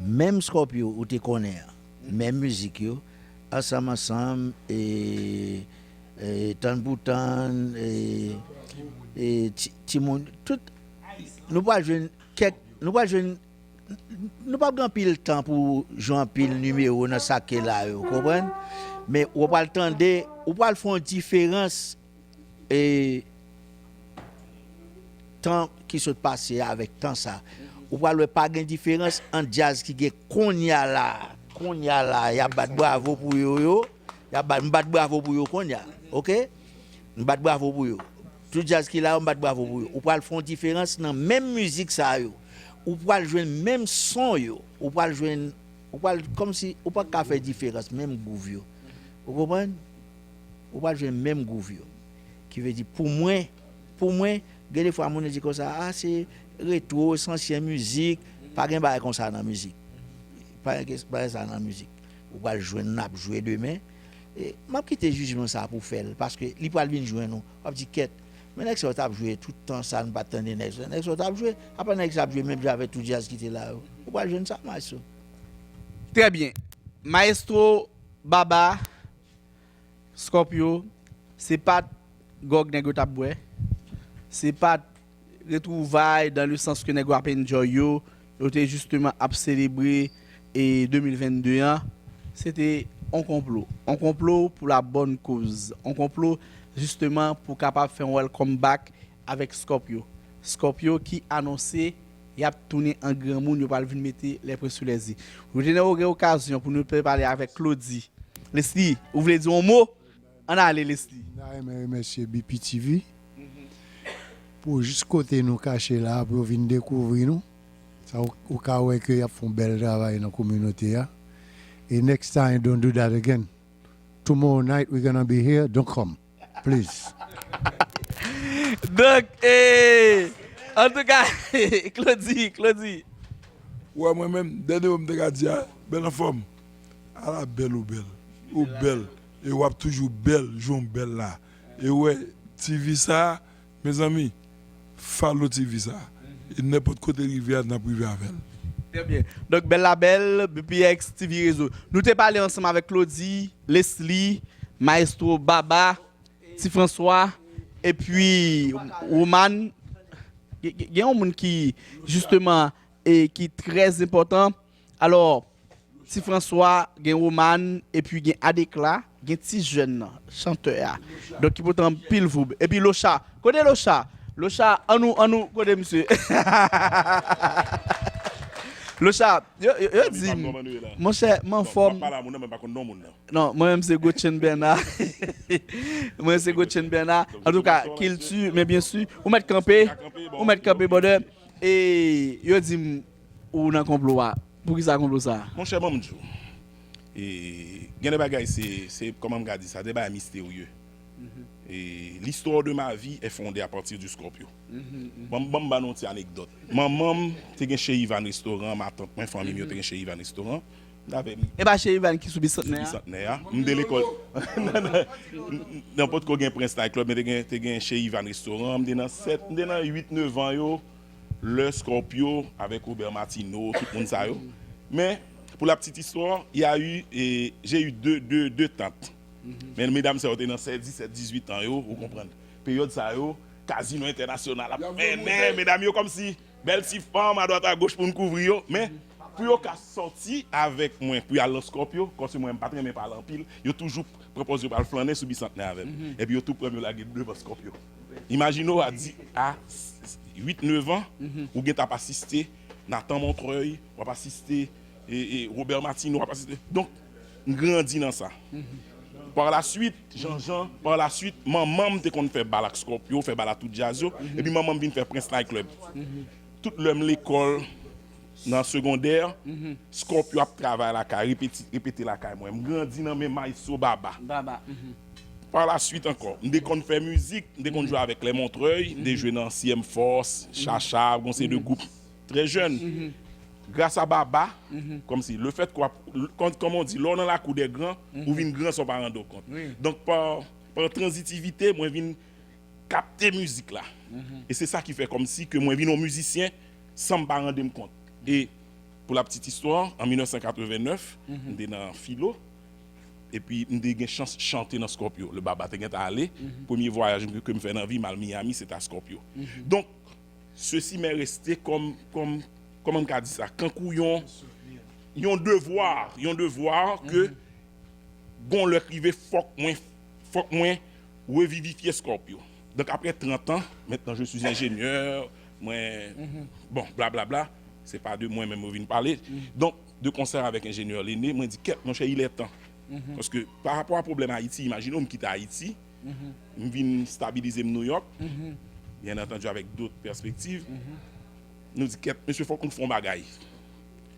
menm Scorpio ou te konnen an, menm mizik yo, ansanm ansanm, e, e, tann pou tann, e, e, ti, timoun, tout, nou pral jwenn kèk, nou pral jwenn nou p ap gen anpil tan pou jwe anpil nimewo nan sa k la yo, konprann? Men ou pral tande, ou pral fè yon diferans e tan ki sot pase a avèk tan sa. Ou pral wè pa gen diferans ant djaz ki gen kounye a la, kounye a la, y ap bat bravo pou yo yo, y ap bat, m bat bravo pou yo kounye a, oke? M bat bravo pou yo. Tout djaz ki la yo, m bat bravo pou yo. Ou pral fè yon diferans nan menm mizik sa yo. Ou pral jwenn menm son yo. Ou pral jwenn, ou pral, kòmsi, ou pa ka fè diferans, menm gwouv yo. Ou konprann? Ou pral jwenn menm gwouv yo. Ki vle di, pou mwen, pou mwen, gen de fwa moun yo di konsa, a, se retwo, se ansyen mizik, pa gen bagay konsa nan mizik. Pa gen, pa gen sa nan mizik. Ou pral jwenn n ap jwe demen. E, m ap kite jijman sa pou fè l, paske li pral vin jwenn ou. W ap di, kèt, men nèg sa yo t ap jwe tout tan sa, nou pa t tande nèg sa. Nèg sa yo t ap jwe, apa nèg sa ap jwe menm jan avèk tout djaz ki te la yo. Ou pral jwenn sa, maestro. Trè byen. Maestro Baba, Scorpio, se pa t gwòg nèg yo t ap bwè. Se pa t retwouvay dans le sens que nèg yo ap enjoy yo. Yo te jisteman ap selebre e de mil vennde an. Se te on konplo. On konplo pour la bonne cause. On konplo jisteman pou kapab fè yon welcome back avèk Scorpio. Scorpio ki anonse y ap tounen an granmoun, yo pral vin mete les pwen sou les i. Nou te gen okazyon pou nou te pale avèk Claudy. Leslie, ou vle di yon mo? Ann ale, Leslie. M ta renmen remèsye B P T V pou jis kote nou kache la a, pou yo vin dekouvri nou. Sa ou, ou ka wè ke y ap fè yon bèl travay nan kominote a. E next time, don't do that again. Tomorrow night, we're gonna be here. Don't come. Please. Donk, e, antouka, Claudy, Claudy. Wè, mwen menm, dènye mo m te ka di a, bèl anfòm. Ala bèl ou bèl. Ou bèl. E w ap toujou bèl, jan w bèl la. E w wè, T V sa, mezanmi, follow T V sa. E nenpòt kote l rive a, n ap rive avè l. Trè byen. Donk, bèl la bèl, B P X T V Rezo. Nou te pale ansanm avèk Claudy, Leslie, Maestro Baba, Ti Franswa, epi Roman. Gen, gen, gen yon moun ki, jisteman, e ki trè enpòtan. Alò, Ti Franswa, gen Roman, epi gen Adekla, gen ti jèn nan, chantè a. Donk, ki pote anpil vibe. Epi Locha. Kote Locha? Locha, annou, annou, kote misye? Locha, yo, yo, yo di m, monchè, m anfòm. Non, mwen menm se Gotchen Bernard. Mwen se Gotchen Bernard. Antouka, kilti, men byen si, ou mèt kanpe, ou mèt kanpe, brother. E yo di m ou nan konplo a. Poukisa konplo sa a? Monchè, ban m di w. E, gen de bagay, se, se, kòman m ka di sa, de bagay misterye. E, l'histoire de ma vie est fondée à partir du Scorpio. Ban m, ban m ba nou yon ti anekdòt. Manman m te gen Chez Ivan restoran, matant mwen, fanmi m yo te gen Chez Ivan restoran. M t avè m. E pa Chez Ivan ki sou Bisantnè a? Sou Bisantnè a. M te lekòl. Nan, nan, nan, potko gen Prince Night Club, men te gen, te gen Chez Ivan restoran. M te nan sèt, m te nan uit, nèf an yo. Lè Scorpio avèk Robert Martineau, tout moun sa yo. Men, pour la petite histoire, il y a eu, e, j'ai eu deux, deux, deux tantes. Men medam sa yo te nan sèz, disèt, dizuit an yo, ou konprann. Peryòd sa yo, Kazino entènasyonal ap fennen, medam yo kòmsi bèl ti fanm adwat agoch pou n kouvri yo, men pou yo ka sòti avèk mwen pou y al nan Scorpio, kòmsi mwen m pa t renmen pale anpil, yo toujou pran pòz yo pral flannen sou Bisantnè avè m. Epi yo tou pran m yo lage m devan Scorpio. Imajine w a di, a uit, nèf an, ou gentan ap asiste Nathan Montreuil, w ap asiste e, e, Robert Martineau, w ap asiste. Donk, m grandi nan sa. Par la suite, Jean-Jean, par la suite, manman m te konn fè bal ak Scorpio, fè bal ak tout djaz yo, epi manman m vin fè Prince Night Club. Tout lè m lekòl, nan segondè, Scorpio ap travay lakay, repeti, repete lakay mwen. M grandi nan men maestro Baba. Baba. Par la suite ankò, m te konn fè mizik, m te konn jwe avèk Les Montreuil, m te jwe nan C M Force, Chacha, gon seri de gwoup trè jèn. Gras a Baba, kòmsi, le fèt ke w ap, kòm, kòm on di, lè w nan lakou dè gran, ou vin gran san w pa rande w kont. Donk, pa, pa tranzitivite, mwen vin kapte mizik la. E se sa ki fè kòmsi ke mwen vin yon mizisyen san m pa rande m kont. E pou la petite histoire, an mil nèf san katreven nèf, m te nan filo, epi m te gen chans chante nan Scorpio. Le Baba te gentan ale. Premye vwayaj ke, ke m fè nan vi m, al Miami, se ta Scorpio. Donk, ceci m'est resté comme, comme, kòman m ka di sa, kankou yon, yon devwa, yon devwa ke gon lè k rive fòk mwen, fòk mwen revivifye Scorpio. Donk, apre trant an, maintenant je suis ingénieur, mwen, bon, blablabla, se pa de mwen menm yo vin pale. Donk, de concert avec ingénieur Lene, mwen di, kèt, monchè, il est temps. Paske, pa rapò a pwoblèm Ayiti, imajine w, m kite Ayiti, m vin stabilize m Nouyòk, bien entendu, avec d'autres perspectives. Nou di, kèt, mesye, fòk nou fè yon bagay.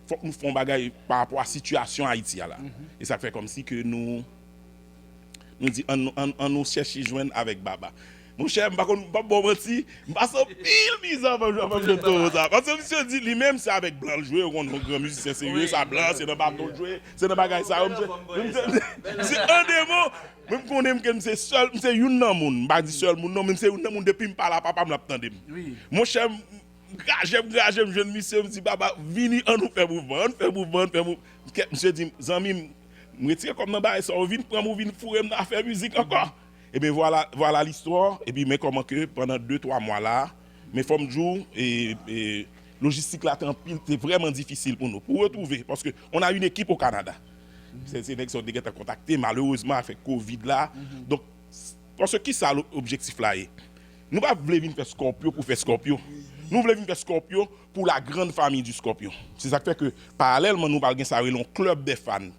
Fòk nou fè yon bagay pa rapò a sitiyasyon Ayiti a la. E sa k fè kòmsi ke nou, nou di, ann, ann, ann nou chèche jwenn avèk Baba. Monchè, m pa konn, m p ap ba w manti, m pase anpil mizè anvan m jwe, anvan m jwenn towo sa. Paske misye di, li menm, se avèk blan l jwe, ou konn, yon gran mizisyen serye, se a blan, se nan baton l jwe, se nan bagay sa yo, misye, misye, misye an de mo, men m konnen m ke m se sèl, m se youn nan moun, m pa di sèl moun non, men m se youn nan moun, depi m pale a papa m, l ap tande m. Monchè, m, m graje, m graje, m jwenn misye, m di, Baba, vini, ann nou fè mouvman, ann fè mouvman, ann fè mouvman. Kèt, misye di m, zanmi m, m retire kò m nan bagay sa, ou vin pran m, ou vin foure m nan afè mizik ankò. Ebyen, vwala, vwala listwa. Epi, men kòman ke pandan de, twa mwa la, men fò m di w, e, e, lojistik la te anpil, te vrèman difisil pou nou. Pou retwouve, paske on a une équipe au Canada. Se, se nèg sa yo te gentan kontakte, malerezman, avèk kovid la. Donk, s-, paske ki sa lo-, objektif la ye? Nou pa vle vin fè Scorpio pou fè Scorpio. Nou vle vin fè Scorpio pour la grande famille du Scorpio. Se sa k fè ke, paralèlman, nou pral gen sa rele yon club des fans,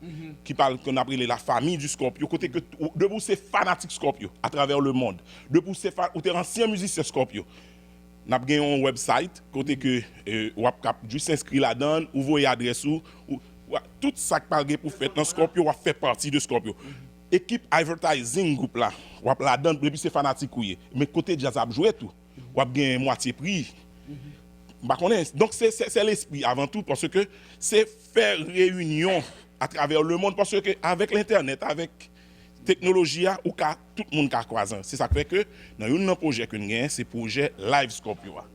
ki pral, ke n ap rele la famille du Scorpio, kote ke ou, depi w se fanatik Scorpio, atravè le mond, depi w se fa-, ou te ansyen mizisyen Scorpio, n ap gen yon website, kote ke, eh, w ap kap jis enskri ladan l, ou voye adrès ou, ou, w a-, tout sa k pral gen pou fèt nan Scorpio, w ap fè pati de Scorpio. Ekip advertising gwoup la, w ap ladan l, depi se fanatik ou ye. Men kote djaz ap jwe tou, w ap gen mwatye pri. M pa konnen. Donk, se, se, se lespri avan tou, paske se fè reyinyon atravè lemond, paske avèk lentènèt, avèk teknoloji a, ou ka, tout moun ka kwaze. Se sa k fè ke nan youn nan pwojè ke n genyen, se pwojè Live Scorpio a.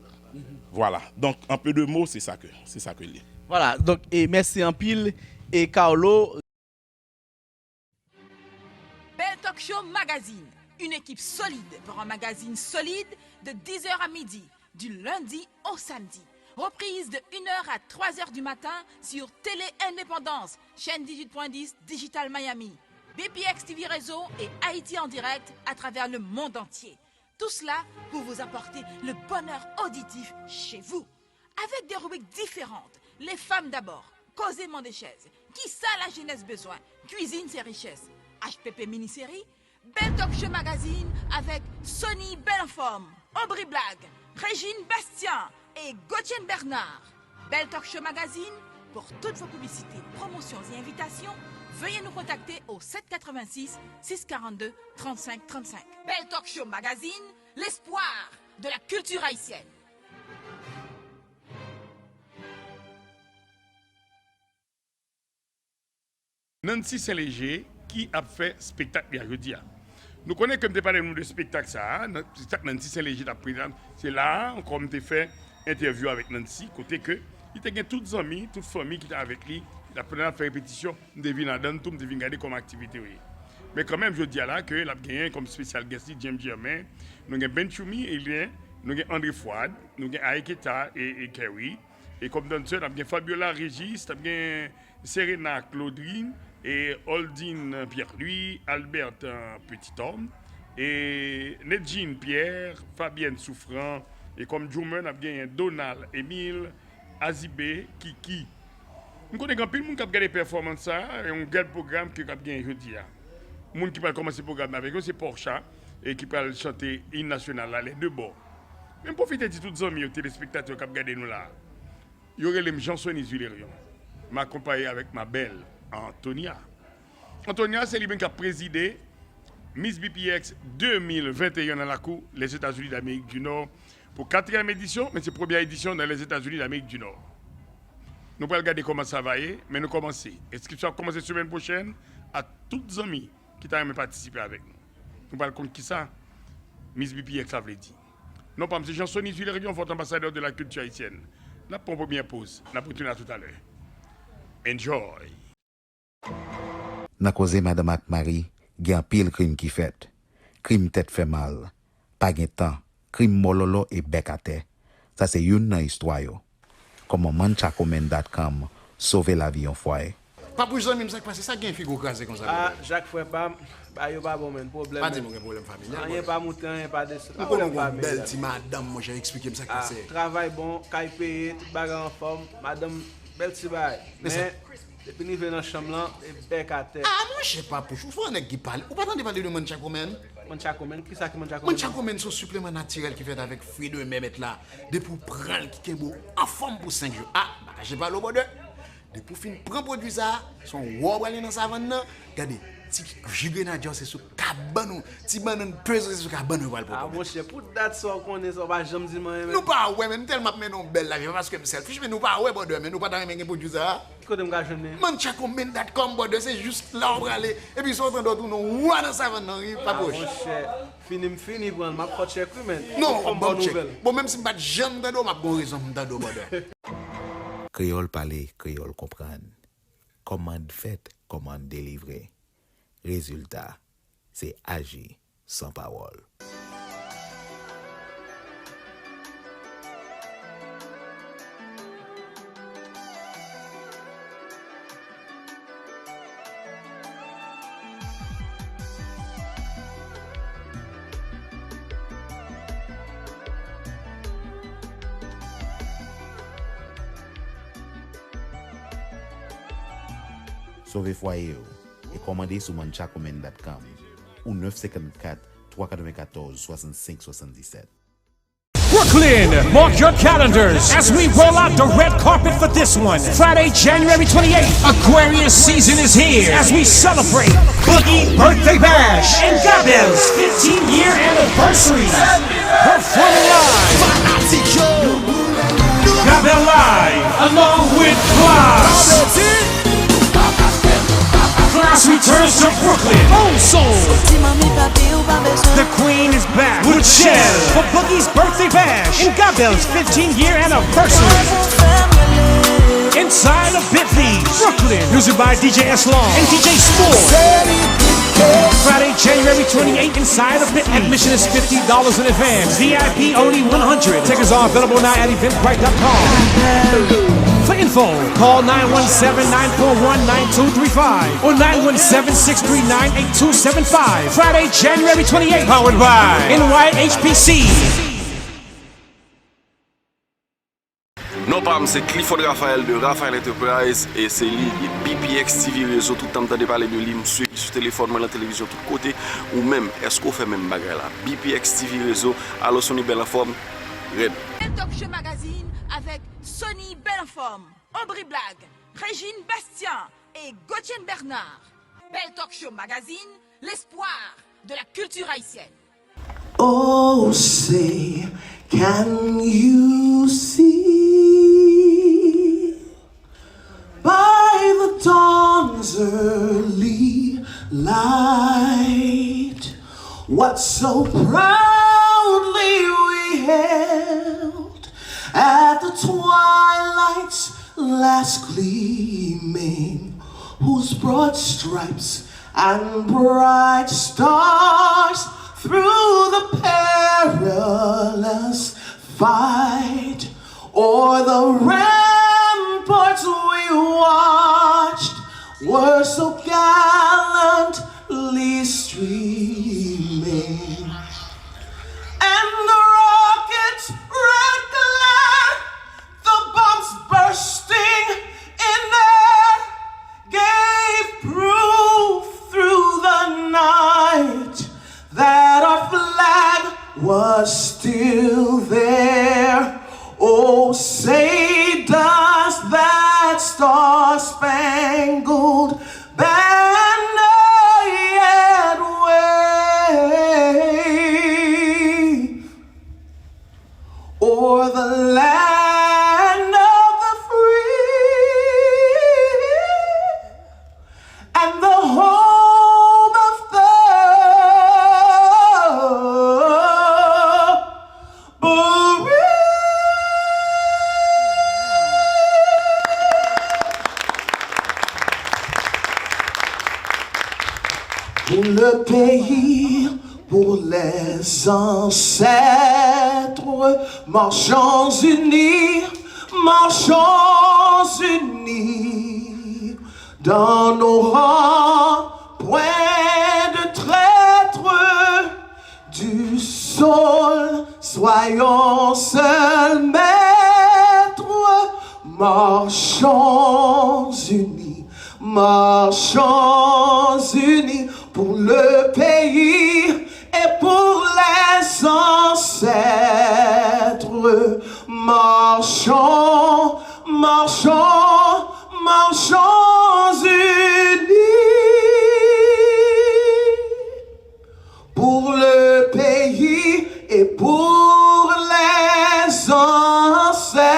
Vwala. Donk, en peu de mots, se sa ke, se sa ke l ye. Vwala. Donk, e mèsi anpil, e Carlo. Bell Talk Show Magazine, une équipe solide pour un magazine solide de dix heures à midi, du lundi au samedi. Reprise de une heure à trois heures du matin sur Télé Indépendance, chaîne dix-huit point dix Digital Miami, B P X T V Réseau et Haïti en direct à travers le monde entier. Tout cela pour vous apporter le bonheur auditif chez vous. Avec des rubriques différentes, les femmes d'abord, Koze mande chèz, kisa lajenès bezwen, Kwizin se richès, H P P mini seri, Bell Talk Show Magazine avec Sony Belle en forme, Aubry Black, Régine Bastien et Gauthier Bernard. Bell Talk Show Magazine, pour toutes vos publicités, promotions et invitations, veuillez nous contacter au sept quatre-vingt-six, six quarante-deux, trente-cinq trente-cinq. Bell Talk Show Magazine, l'espoir de la culture haïtienne. Nancy St Léger ki ap fè spektak li a jodi a. Nou konnen ke m te pale nou de spektak sa a, nan, spektak Nancy St Léger t ap prezante. Se la a ankò m te fè entèvyou avèk Nancy, kote ke li te gen tout zanmi, tout fanmi ki te avèk li, pandan l ap fè repetisyon, m te vin ladan l tou, m te vin gade kòman aktivite yo ye. Men kanmenm, jodi a la, ke l ap genyen kòm special guest li James Germain, nou gen Ben Choumi, Elien, nou gen André Fouad, nou gen Aiketa e, e Kerry. E kòm dancer, n ap gen Fabiola Régis, n ap gen Serena Claudry, e Oldine Pierre-Louis, Albert, euh, Petit-Homme, e Nedjine Pierre, Fabienne Souffrant, e kòm drummer, n ap genyen Donald Emile, Azibé, Kiki. M konnen gen anpil moun k ap gade pèfòmans sa a, e yon gèl pwogram ke k ap genyen jodi a. Moun ki pral kòmanse pwogram nan avèk yo, se Porcha, e ki pral chante im nasyonal la, Les Deux Bords. Men m pwofite di tout zanmi yo, telespektatè yo k ap gade nou la a. Yo rele m Jean Sony Zulerion. M akonpaye avèk ma belle, Antonia. Antonia, se li menm k ap prezide Miss B P X de mil venteyen nan lakou Lèzetazini Damerik di Nò pou katriyèm edisyon, men se premyè edisyon nan Lèzetazini Damerik di Nò. Nou pral gade kòman sa va ye, men nou kòmanse. Enskripsyon ap kòmanse semèn pwochèn a tout zanmi ki ta renmen patisipe avèk nou. Nou pral konn kisa Miss B P X la vle di. Non pa m se Jean Sony Vilerion, votre ambassadeur de la culture haïtienne. N ap pran premyè poz, n ap retounen a toutalè. Enjoy! Nan koze madanm ak mari, gen anpil krim ki fèt. Krim tèt fè mal, pa gen tan, krim mòlòlò e bèk atè. Sa se youn nan istwa yo. Kòman manchacoman dot com sove lavi yon fwaye. Papouch zanmi m, sa k pase? Sa k gen figo kraze konsa? Ah, Jak frè pa m, bagay yo pa bon menn, pwoblèm. Pa di m ou gen pwoblèm familyal. Anyen pa moute, anyen pa desann. M konnen w gen yon bèl ti madanm, monchè, eksplike m sa k pase. Travay bon, kay peye, tout bagay anfòm, madanm, bèl ti bagay. Men, depi n rive nan chanm lan, e bèk atè. Ah, monchè, Papouch, ou se yon nèg ki pale. Ou pa tande pale de manchacoman? Manchacoman? Kisa ki manchacoman? Manchacoman se yon sipleman natirèl ki fèt avèk fwi de mè mèt la. Depi w pran l, ki kenbe w anfòm pou senk jou. Ah, m pa kache pale w, brother. Depi w fin pran pwodui sa a, se yon wè w prale nan savann nan, gade, ti ji grenadya w se sou kabann ou, ti bannann peze w se sou kabann ou yo pral pote w. Ah, monchè, pou dat sa w konnen sa, w pa janm di m anyen menm. Nou pa wè, men m tèlman ap mennen yon bèl lavi, pa paske m selfish, men nou pa wè, brother, men nou pa ta renmen gen pwodui sa a? Ki kote m ka jwenn li? Manchacoman dot com, brother, se jis la w prale, epi sa w tande w tounen yon wa nan savann nan, wi, Papouch. Ah, monchè, fini m fini pran l, m ap fè w tchèk, wi, men. Non, w ap ban m tchèk. Bon, menm si m pa t janm tande w, m ap gen yon rezon pou m tande w, brother. Kreyòl pale, kreyòl konprann. Kòmand fèt, kòmand delivre. Rezilta, se aji san pawòl. Sove fwaye w e kòmande sou manchacoman dot com ou nèf senkannkat, twa katrevenkatòz, swasannsenk, swasanndisèt. Brooklyn, mark your calendars as we roll out the red carpet for this one. Friday, January twenty-eighth, Aquarius season is here as we celebrate Boogie Birthday Bash and Gabel's fifteen year anniversary. Performing live, Gabel Live, along with Klass. Klass returns to Brooklyn. Old Soul. The Queen is back with Shell for Boogie's birthday bash and Gabel's fifteen year anniversary. Inside of Bentley, Brooklyn. Music by D J S Long and D J Sport. Friday, January twenty-eighth, inside of Bentley. Admission is fifty dollars in advance. V I P only one hundred. Tickets are available now at eventbrite dot com. For info, call nine one seven, nine four one, nine two three five or nine one seven, six three nine, eight two seven five. Friday, January twenty-eighth. Powered by N Y H P C. Non pa m se Clifford Raphaël de Raphaël Enterprise e se li ki B P X T V Rezo, tout tan m tande pale de li, m swiv li sou telefòn mwen, nan televizyon, tout kote. Ou menm, èske w fè menm bagay la? B P X T V Rezo, alo Sony Bèl Anfòm, rèd. Bèl Talk Show Magazine avèk Sony Bèl Anfòm, Aubry Black, Régine Bastien e Gauthier Bernard. Bèl Talk Show Magazine, l'espoir de la culture haïtienne. Oh, say, can you see by the dawn's early light what so proudly we hailed at the twilight's last gleaming, whose broad stripes And bright stars through the perilous fight, o'er the ramparts we watched were so gallantly streaming. And the rocket's red glare, the bombs bursting in air, gave proof through the night that our flag was still there. Oh, say does that star-spangled banner yet wave o'er the land of the free and the home of the bereaved. Pour le pays, pour les ancêtres, marchons unis, marchons unis. Dans nos rangs, point de traître, du sol, soyons seuls maîtres. Marchons unis, marchons unis pour le pays et pour les ancêtres. Marchons, marchons, marchons unis pour le pays et pour les ancêtres.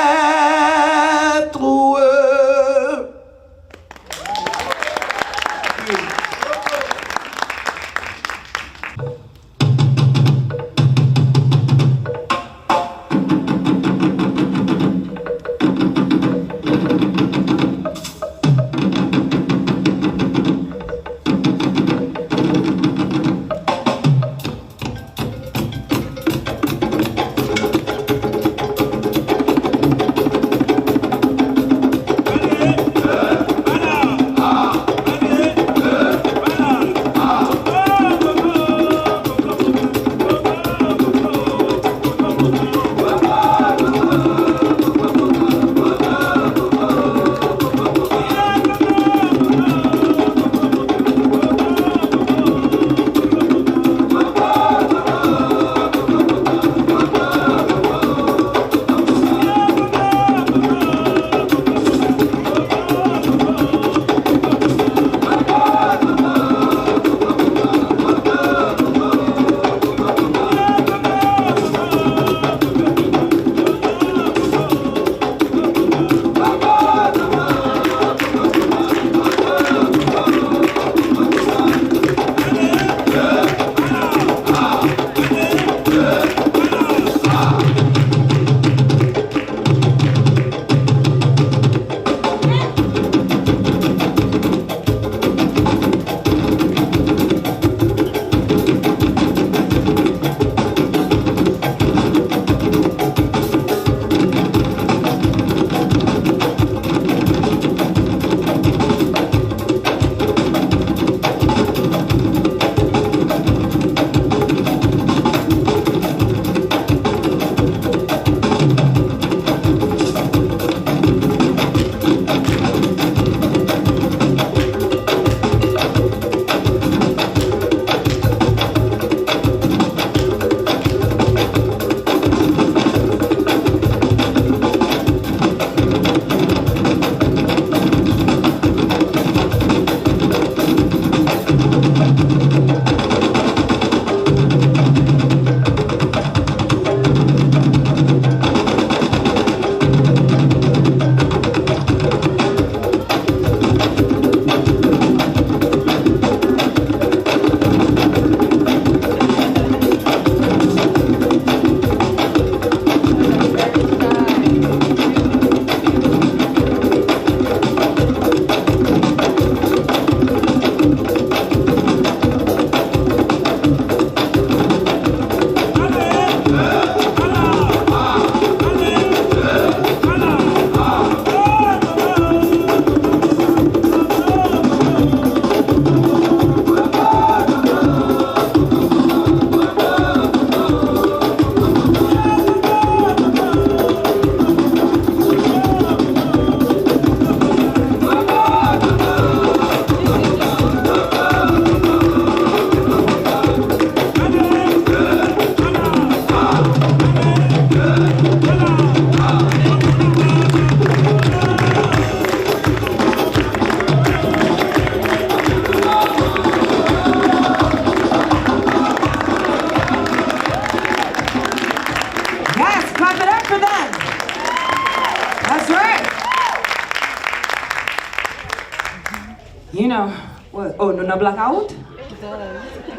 You know, what? Oh, nou nan blackout?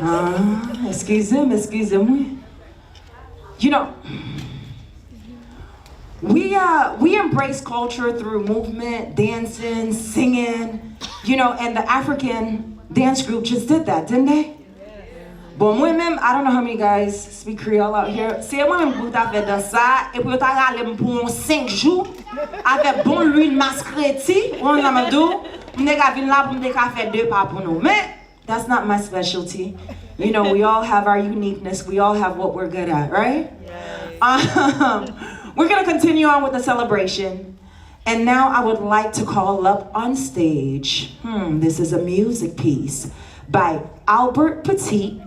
Ah, eskize m, eskize m, wi. You know, we, uh, we embrace culture through movement, dancing, singing, you know, and the African dance group just did that, didn't they? Bon, mwen menm, I don't know how many guys speak Creole out here. Se mwen menm pou yo ta fè dans sa, epi yo ta rale m pou yon senk jou, avèk bon lwil maskreti, ou konn sa m ap di w, m te ka vin la pou m te ka fè de pa pou nou. Men, that's not my specialty. You know, we all have our uniqueness, we all have what we're good at, right? Um, we're gonna continue on with the celebration. And now I would like to call up on stage, hmm, this is a music piece by Albert Petit,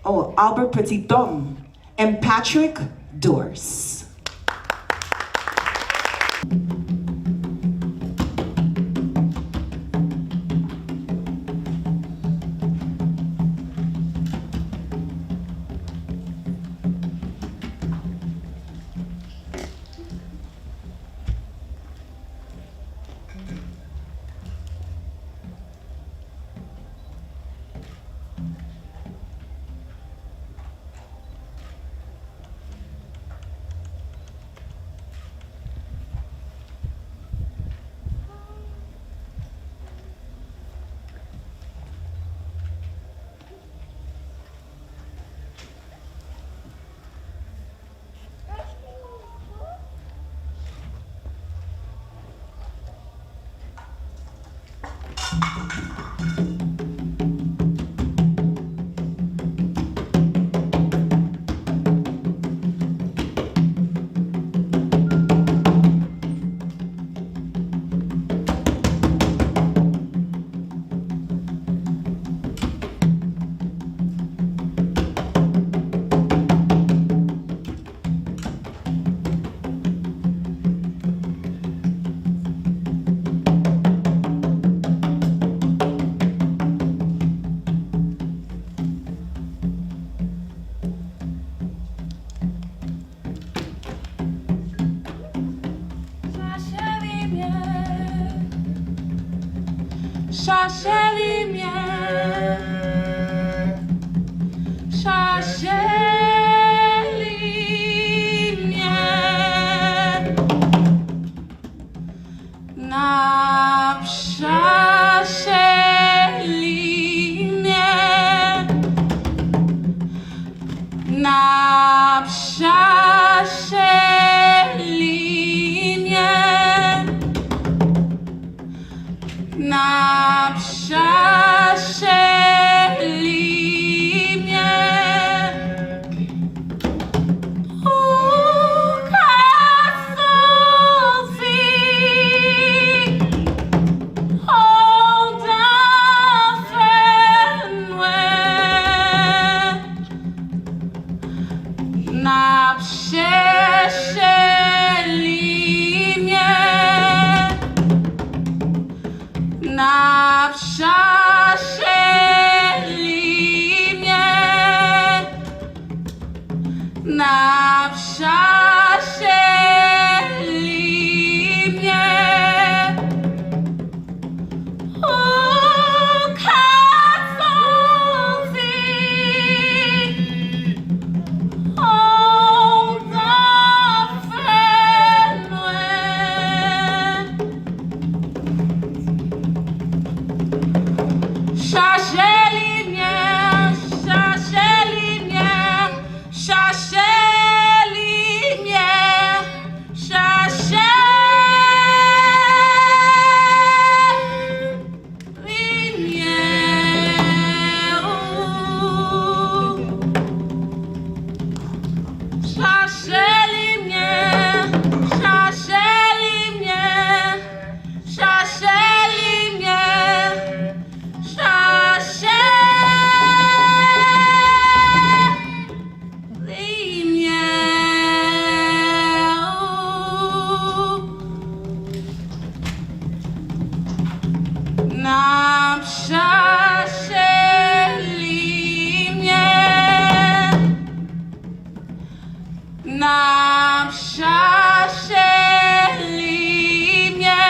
oh, Albert Petit Dom and Patrick Dorce. Chache limyè, chache limyè, chache limyè. N ap chache limyè. N ap chache limyè. N ap chache limyè. Ou ka santi andan fènwè. N ap chèche limyè. N ap chache limyè. N ap chache limyè. Ou ka santi andan fènwè. Chache limyè, chache limyè, chache limyè, chache limyè. Chache limyè, chache limyè, chache limyè, chache limyè. N ap chache limyè. N ap chache limyè.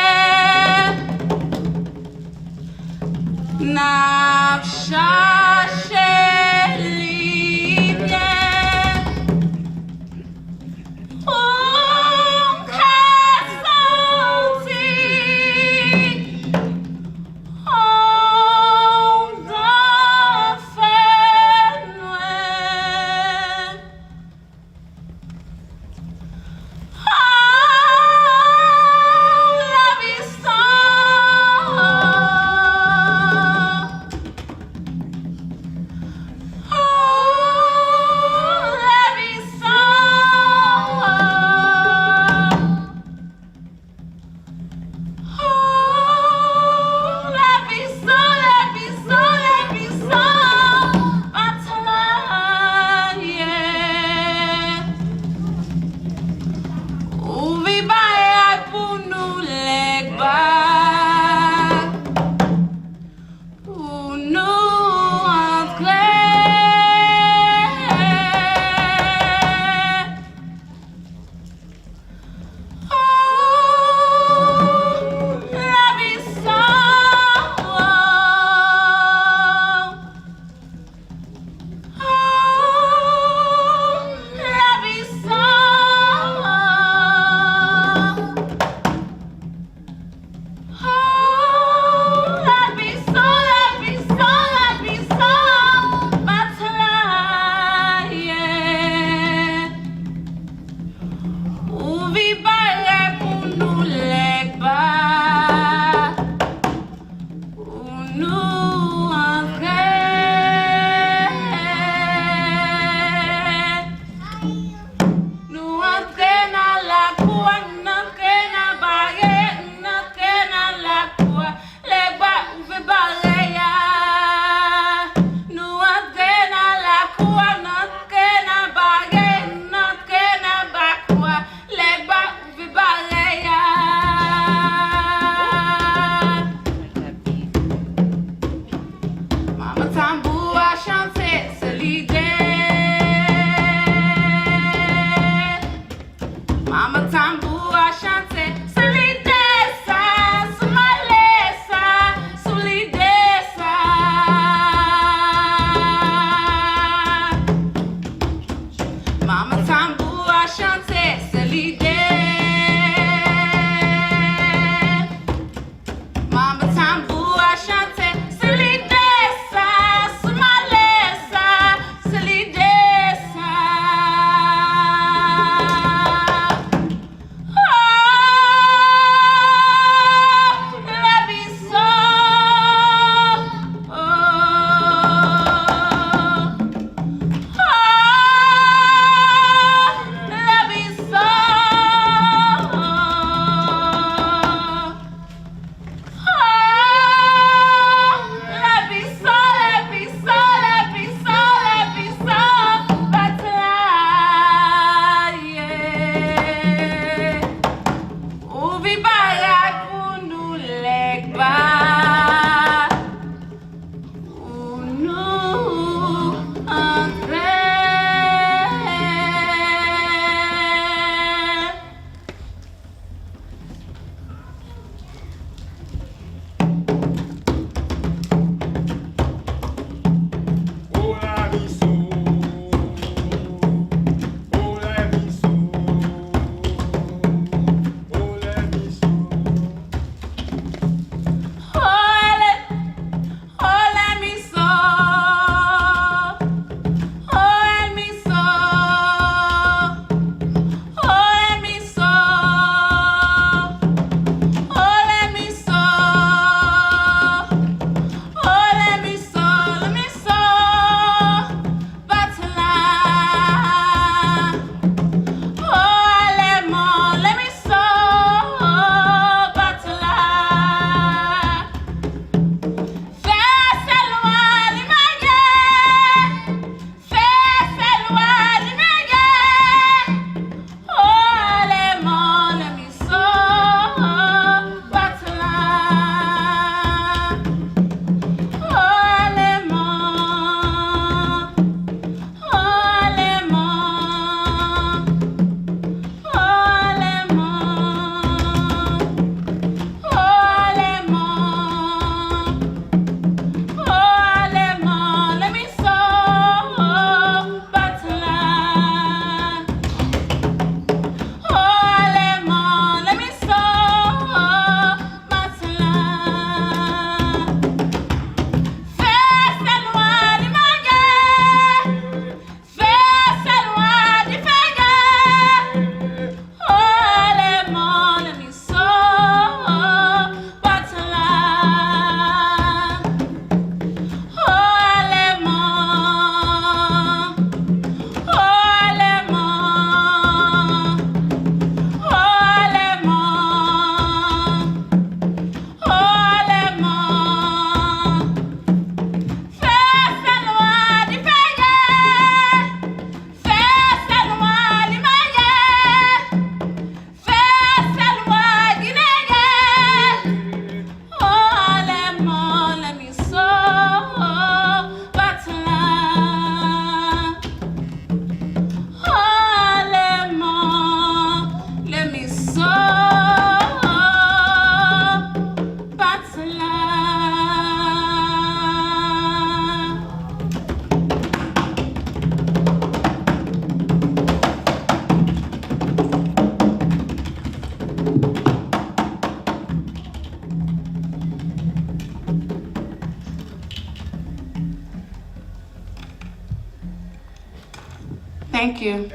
Thank you.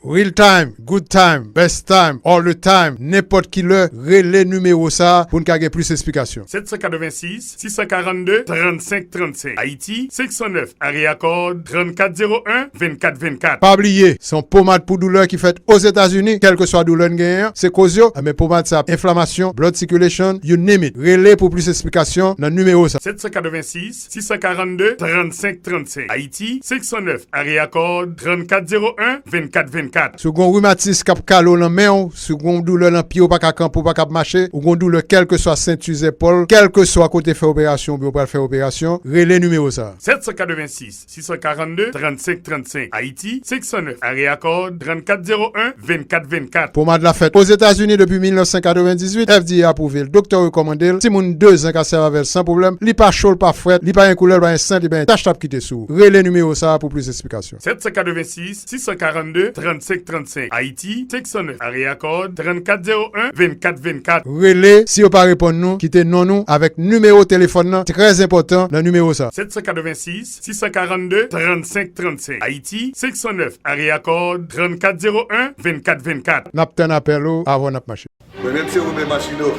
Real time, good time, best time, all the time, nenpòt ki lè, rele nimewo sa a pou n ka gen plis esplikasyon. Sèt san katrevensis, sis san karannde, trannsenk trannsenk. Ayiti, senk san nèf, Area Code, trannkat zewo en, vennkat vennkat. Pa bliye, se yon pomad pou doulè ki fèt Ozetazini, kèlkeswa doulè n genyen an, se koz yo, enben pomad sa, enflamasyon, blood circulation, you name it. Rele pou plis esplikasyon nan nimewo sa. Sèt san katrevensis, sis san karannde, trannsenk trannsenk. Ayiti, senk san nèf, Area Code, trannkat zewo en, vennkat vennkat. Si w gen yon rimatis k ap kale w nan men w, si w gen yon doulè nan pye w, pa ka kanpe, w pa ka mache, ou gen yon doulè kèlkeswa senti, zèpòl, kèlkeswa kote fè operasyon oubyen w pral fè operasyon, rele nimewo sa. Sèt san katrevensis, sis san karannde, trannsenk trannsenk. Ayiti, senk san nèf, Area Code, trannkat zewo en, vennkat vennkat. Pomad la fèt Ozetazini depi mil nèf san katrevendizuit, F D A apwouve l, doktè w rekòmande l, timoun de zan ka sèvi avè l san pwoblèm, li pa cho, l pa frèt, li pa gen koulè, li pa gen sent, li pa gen tach t ap kite sou ou. Rele nimewo sa a pou plis esplikasyon. Sèt san katrevensis, sis san karannde, trannsenk trannsenk. Ayiti, senk san nèf, Area Code, trannkat zewo en, vennkat vennkat. Rele, si yo pa reponn nou, kite non nou avèk nimewo telefòn nan, trè enpòtan nan nimewo sa. Sèt san katrevensis, sis san karannde, trannsenk trannsenk. Ayiti, senk san nèf, Area Code, trannkat zewo en, vennkat vennkat. N ap tann apèl ou avan n ap mache. Mwen menm se Roben Machino.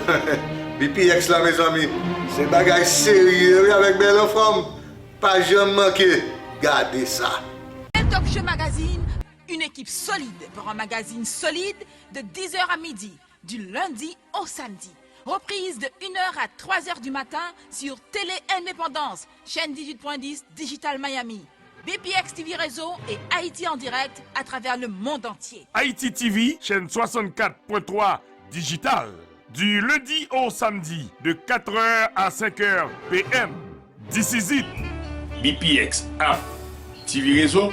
B P X la, mezanmi. Se bagay serye, wi, avèk bèl anfòm. Pa janm manke. Gade sa. Bèl Talk Show Magazine, une équipe solide pour un magazine solide de dix heures à midi, du lundi au samedi. Reprise de une heure à trois heures du matin sur Télé Indépendance, chaîne dix-huit point dix Digital Miami, B P X T V Réseau et Haïti en direct à travers le monde entier. Haïti T V, chaîne soixante-quatre point trois Digital, du lundi au samedi, de quatre heures à cinq heures P M. This is it. B P X app, T V Réseau,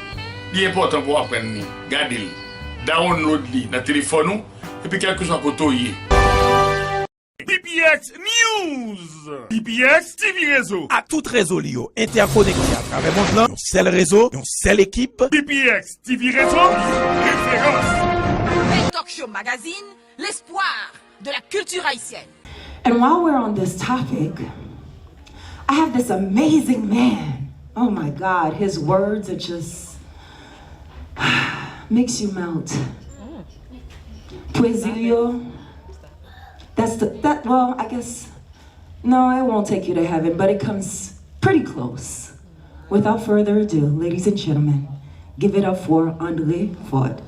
li enpòtan pou w aprann li, gade l, download li nan telefòn ou, epi kèlkeswa kote w ye. B P X News, B P X T V Réseau. Ak tout rezo li yo entèkonekte atravè mond lan, yon sèl rezo, yon sèl ekip. B P X T V Réseau, referans. Bèl Talk Show Magazine, l'espoir de la culture haïtienne. And while we're on this topic, I have this amazing man. Oh my God, his words are just makes you melt. Pwezi l yo, that's the, that, well, I guess, no, it won't take you to heaven, but it comes pretty close. Without further ado, ladies and gentlemen, give it up for André Ford.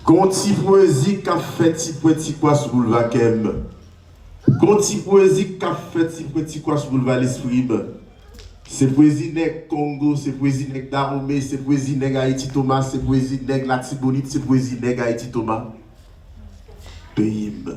Gon ti pwezi k ap fè ti pwen ti kwa sou boulva kè m. Gon ti pwezi k ap fè ti pwen ti kwa sou boulva lespri m. Se pwezi nèg Kongo, se pwezi nèg Dahomey, se pwezi nèg Ayiti Toma, se pwezi nèg Latibonit, se pwezi nèg Ayiti Toma. Peyi m.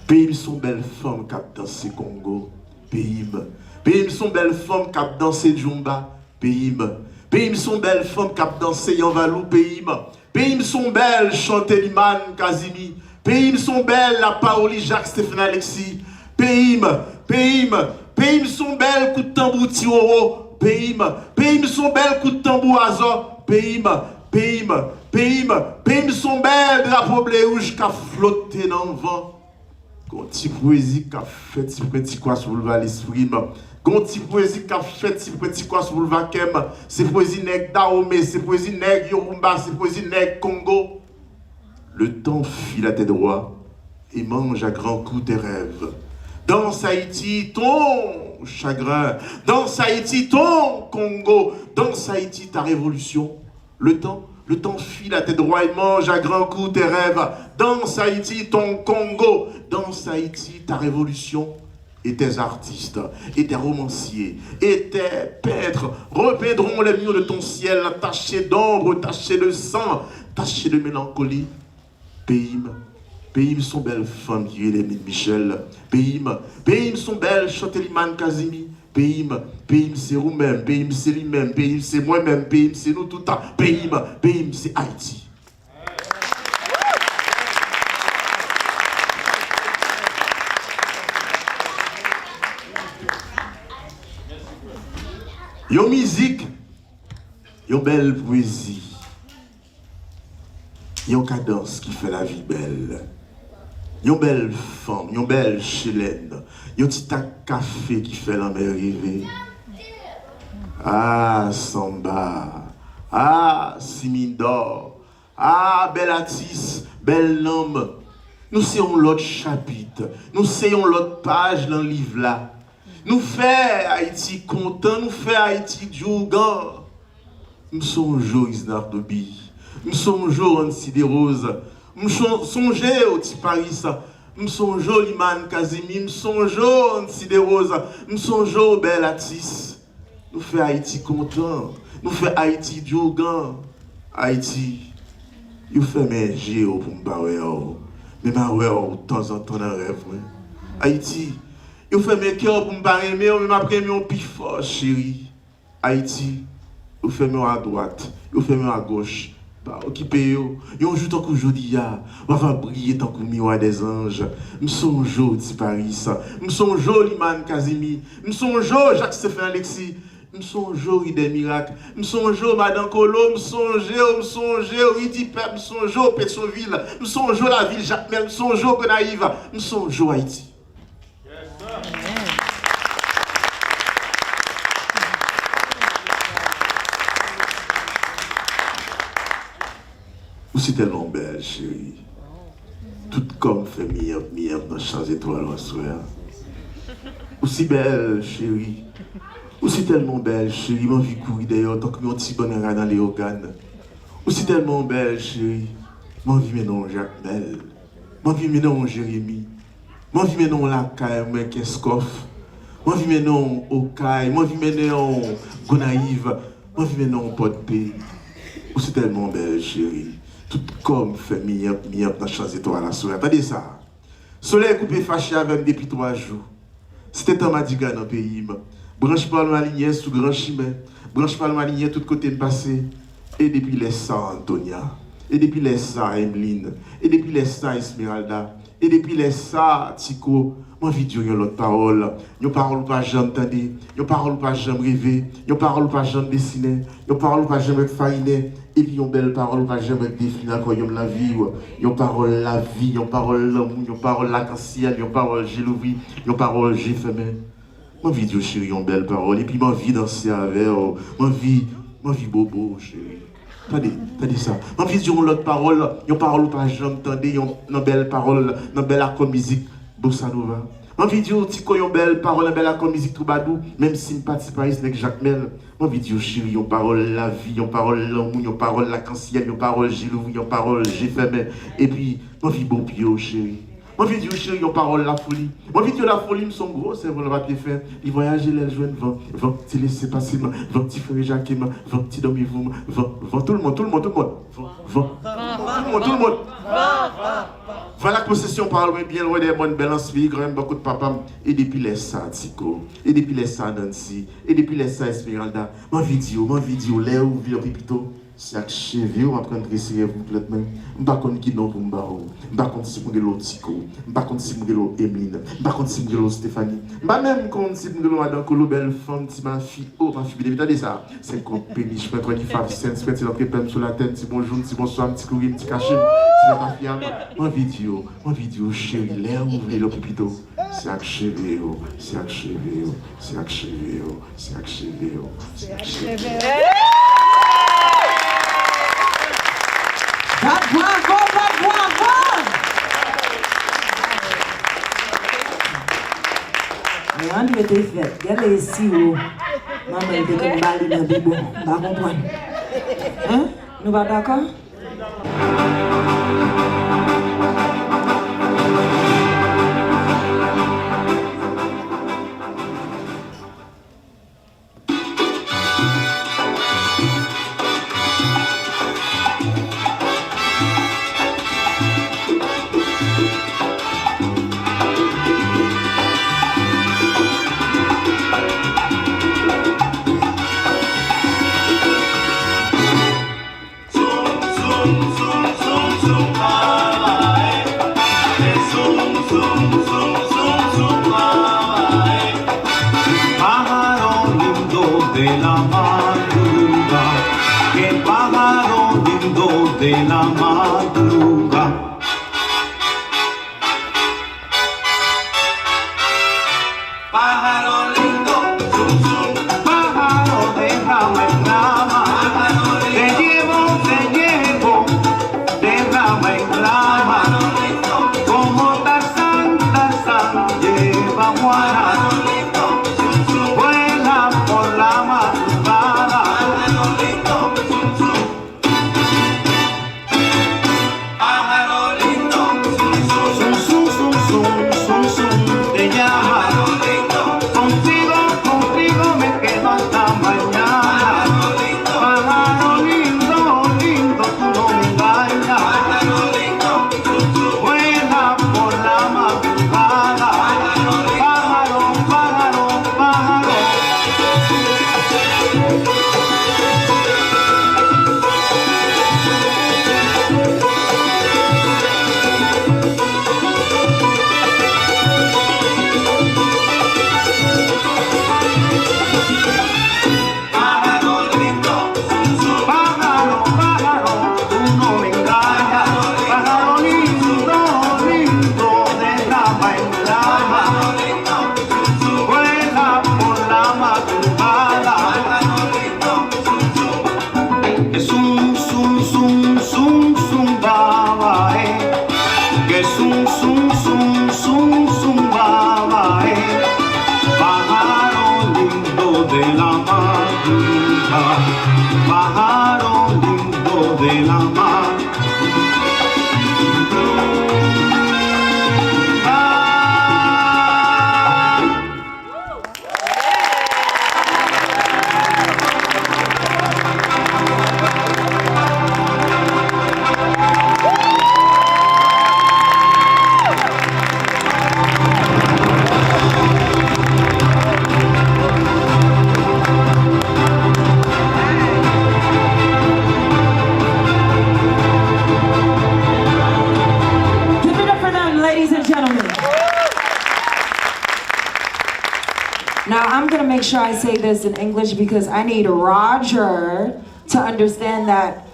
Peyi m se yon bèl fanm k ap danse kongo. Peyi m. Peyi m se yon bèl fanm k ap danse djoumba. Peyi m. Peyi m se yon bèl fanm k ap danse yanvalou. Peyi m. Peyi m se yon bèl chante Liman Kazimi. Peyi m se yon bèl lapawoli Jak Stephen Alexis. Peyi m. Peyi m. Peyi m se yon bèl kout tanbou Ti Roro. Peyi m. Peyi m se yon bèl kout tanbou Azò. Peyi m. Peyi m. Peyi m. Peyi m se yon bèl drapo ble wouj k ap flote nan van. Gon ti pwezi k ap fè ti pwen ti kwa sou boulva lespri m. Gon ti pwezi k ap fè ti pwen ti kwa sou boulva kè m. Se pwezi nèg Dahomey, se pwezi nèg Yoruba, se pwezi nèg Kongo. Le temps file à tes droits et mange à grands coups tes rêves. Danse Haïti, ton chagrin. Danse Haïti, ton Congo. Danse Haïti, ta révolution. Le temps, le temps file à tes droits et mange à grands coups tes rêves. Danse Haïti, ton Congo. Danse Haïti, ta révolution. Et tes artistes, et tes romanciers, et tes peintres repeindront les murs de ton ciel, tachés d'ombre, tachés de sang, tachés de mélancolie. Peyi m, peyi m se yon bèl fanm ki rele Min Michel. Peyi m, peyi m se yon bèl chante Liman Kazimi. Peyi m, peyi m se ou menm, peyi m se li menm, peyi m se mwen menm, peyi m se nou tout. Peyi m, peyi m se Ayiti. Yon mizik Yon bèl pwezi. Yon kadans ki fè lavi bèl. Yon bèl fanm, yon bèl chelèn, yon ti tak kafe ki fè lanmè reve. Ah, sanba. Ah, simidò. Ah, bèl atis, bèl nanm. Nou se yon lòt chapit. Nou se yon lòt paj nan liv la. Nou fè Ayiti kontan, nou fè Ayiti djougan. M sonje w, Isnard Doubi. M sonje w, Rancy Desroses. M chon-, sonje w, Ti Paris. M sonje w, Limane Kazimi. M sonje w, Rancy Desroses. M sonje w, bèl atis. Nou fè Ayiti kontan. Nou fè Ayiti djougan. Ayiti, yo fèmen je yo pou m pa wè w. Men m a wè w tanzantan nan rèv mwen. Ayiti, yo fèmen kè yo pou m pa renmen w, men m ap renmen w pi fò, cheri. Ayiti, yo fèmen w adwat, yo fèmen w agòch. Pa okipe yo. Yon jou tankou jodi a, w ava briye tankou miwa dèzanj. M sonje w, Ti Paris. M sonje w, Limane Kazimi. M sonje w, Jacques Stephen Alexis. M sonje w, Ri dè Mirak. M sonje w, Madan Kolo. M sonje w, m sonje w, Ri di Pèp. M sonje w, Petyonvil. M sonje w, lavil Jakmèl. M sonje w, Gonayiv. M sonje w, Ayiti. Ou si tèlman bèl, cheri. Tout kò m fè miyanp, miyanp nan chan zetwal aswè a. Ou si bèl, cheri. Ou si tèlman bèl, cheri. M anvi kouri dèyè w tankou yon ti bann rad nan Leyogàn. Ou si tèlman bèl, cheri. M anvi mennen w Jakmèl. M anvi mennen w Jeremi. M anvi mennen w lakay mwen Kenskòf. M anvi mennen w Okay. M anvi mennen w Gonayiv. M anvi mennen w Pòdpe. Ou si tèlman bèl, cheri. Tout kò m fè miyanp, miyanp nan chan zetwal aswè a. Tande sa. Solèy koupe fache avè m depi twa jou. Se te tan madigra nan peyi m. Branch palm alinyen sou gran chimen. Branch palm alinyen tout kote m pase. E depi lè sa, Antonia. E depi lè sa, Emeline. E depi lè sa, Esmeralda. E depi lè sa, Tiko, m anvi di w yon lòt pawòl. Yon pawòl ou pa janm tande. Yon pawòl ou pa janm reve. Yon pawòl ou pa janm desinen. Yon pawòl ou pa janm wè k farinen. Epi yon bèl pawòl ou pa janm wè k define ankò yon nan vi w. Yon pawòl lavi, yon pawòl lanmou, yon pawòl lakansyèl, yon pawòl je louvri, yon pawòl je fèmen. M anvi di w, cheri, yon bèl pawòl, epi m anvi danse avè w. M anvi, m anvi bobo w, cheri. Tande, tande sa. M anvi di w yon lòt pawòl, yon pawòl ou pa janm tande, yon, nan bèl pawòl, nan bèl akò mizik bossa nova. M anvi di w, Tiko, yon bèl pawòl, nan bèl akò mizik twoubadou, menm si m pa Ti Paris, nèg Jakmèl. M anvi di w, cheri, yon pawòl lavi, yon pawòl lanmou, yon pawòl lakansyèl, yon pawòl je louvri, yon pawòl je fèmen. Epi, m anvi bon pye w, cheri. M anvi di w, cheri, yon pawòl lafoli. M anvi di w lafoli, m se yon gwo sèvant nan papye fen. Li vwayaje lè l jwenn van. Van k ti lese pase m. Van k ti fè rejake m. Van k ti dòmi voum. Van, van, tout moun, tout moun, tout moun. Van, van. Tout moun, tout moun. Van la posesyon pawòl mwen byen lwen dèyè mòn bèl ansi peyi granmèt bò kot papa m. E depi lè sa, Tiko. E depi lè sa, Nancy. E depi lè sa, Esmeralda. M anvi di w, m anvi di w, lè ou vle anpi pito. Se ak cheve w m ap rann trese rèv m klèt mwen. M pa konn ki non pou m ba w. M pa konn si pou m rele w Tiko. M pa konn si pou m rele w Emeline. M pa konn si pou m rele w Stéphanie. M pa menm konn si pou m rele w Madan Kolo, bèl fanm, ti mafi. O, mafi byen, tande sa. Senk kòb, penich, pran kòd, ifaf, sens, pran ti lantre pèm sou latèn, ti bonjou m, ti bonswa m, ti kouri m, ti kache m, ti papa fi a m. M anvi di w, m anvi di w, cheri, lè ou vle, lè pi pito. Se ak cheve yo, se ak cheve yo, se ak cheve yo, se ak cheve yo, se ak cheve yo. Bat bravo, bat bravo! Men Andre te fèt, gade siwo manman l te konn ba li nan bibwon, m pa konprann. Hein? Nou pa dakò? De la madruga. Pájaro lindo, zum, zum. Pájaro de rama en rama. Te llevo, te llevo, de rama en rama. Como Tarzán, Tarzán, lleva Juana. Vuela por la madrugada. Pájaro lindo, zum, zum, zum, zum, zum, zum, te llama. Contigo, contigo me quedo hasta mañana. Pájaro lindo, lindo, tú no me engañas. Vuela por la madrugada. Pájaro, pájaro, pájaro. Pájaro lindo, pájaro, pájaro, tú no me engañas. Pájaro lindo, lindo, de rama en rama. Vuela por la madrugada. Que zum, zum, zum, zum, zumbaba, eh. Que zum, zum, zum, zum, zumbaba, eh. Pájaro lindo de la madrugada, pájaro lindo de la madrugada. Give it up for them, ladies and gentlemen. Now, I'm gonna make sure I say this in English because I need Roger to understand that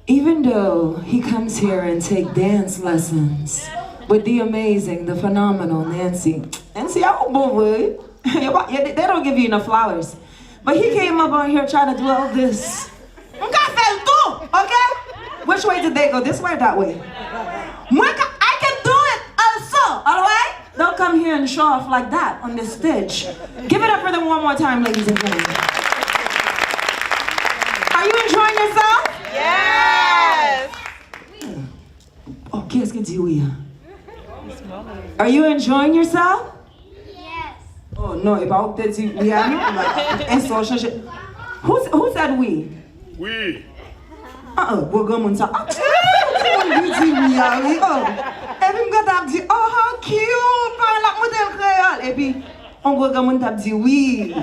even though he comes here and take dance lessons with the amazing, the phenomenal Nancy. Nancy, a ou bon vre, wi. Yo pa, yo, they don't give you enough flowers. But he came up on here trying to do all this. M ka fè l tou, okay? Which way did they go? This way or that way? Mwen ka, I can do it also, alright? Don't come here and show off like that on this stage. Give it up for them one more time, ladies and gentlemen. Are you enjoying yourself? Yes! Oh, kiyès ki di wi a? Are you enjoying yourself? Oh, non, e pa ou ki te di wi a, non. Ensa w chanje. Who, who said wi? Wi. Ah, ah, gwo granmoun sa. Ah, ti moun li di wi a, wi. Oh. Epi m gentan ap di, oh, how cute. Paran l ap montre l kreyòl. Epi, yon gwo granmoun t ap di wi.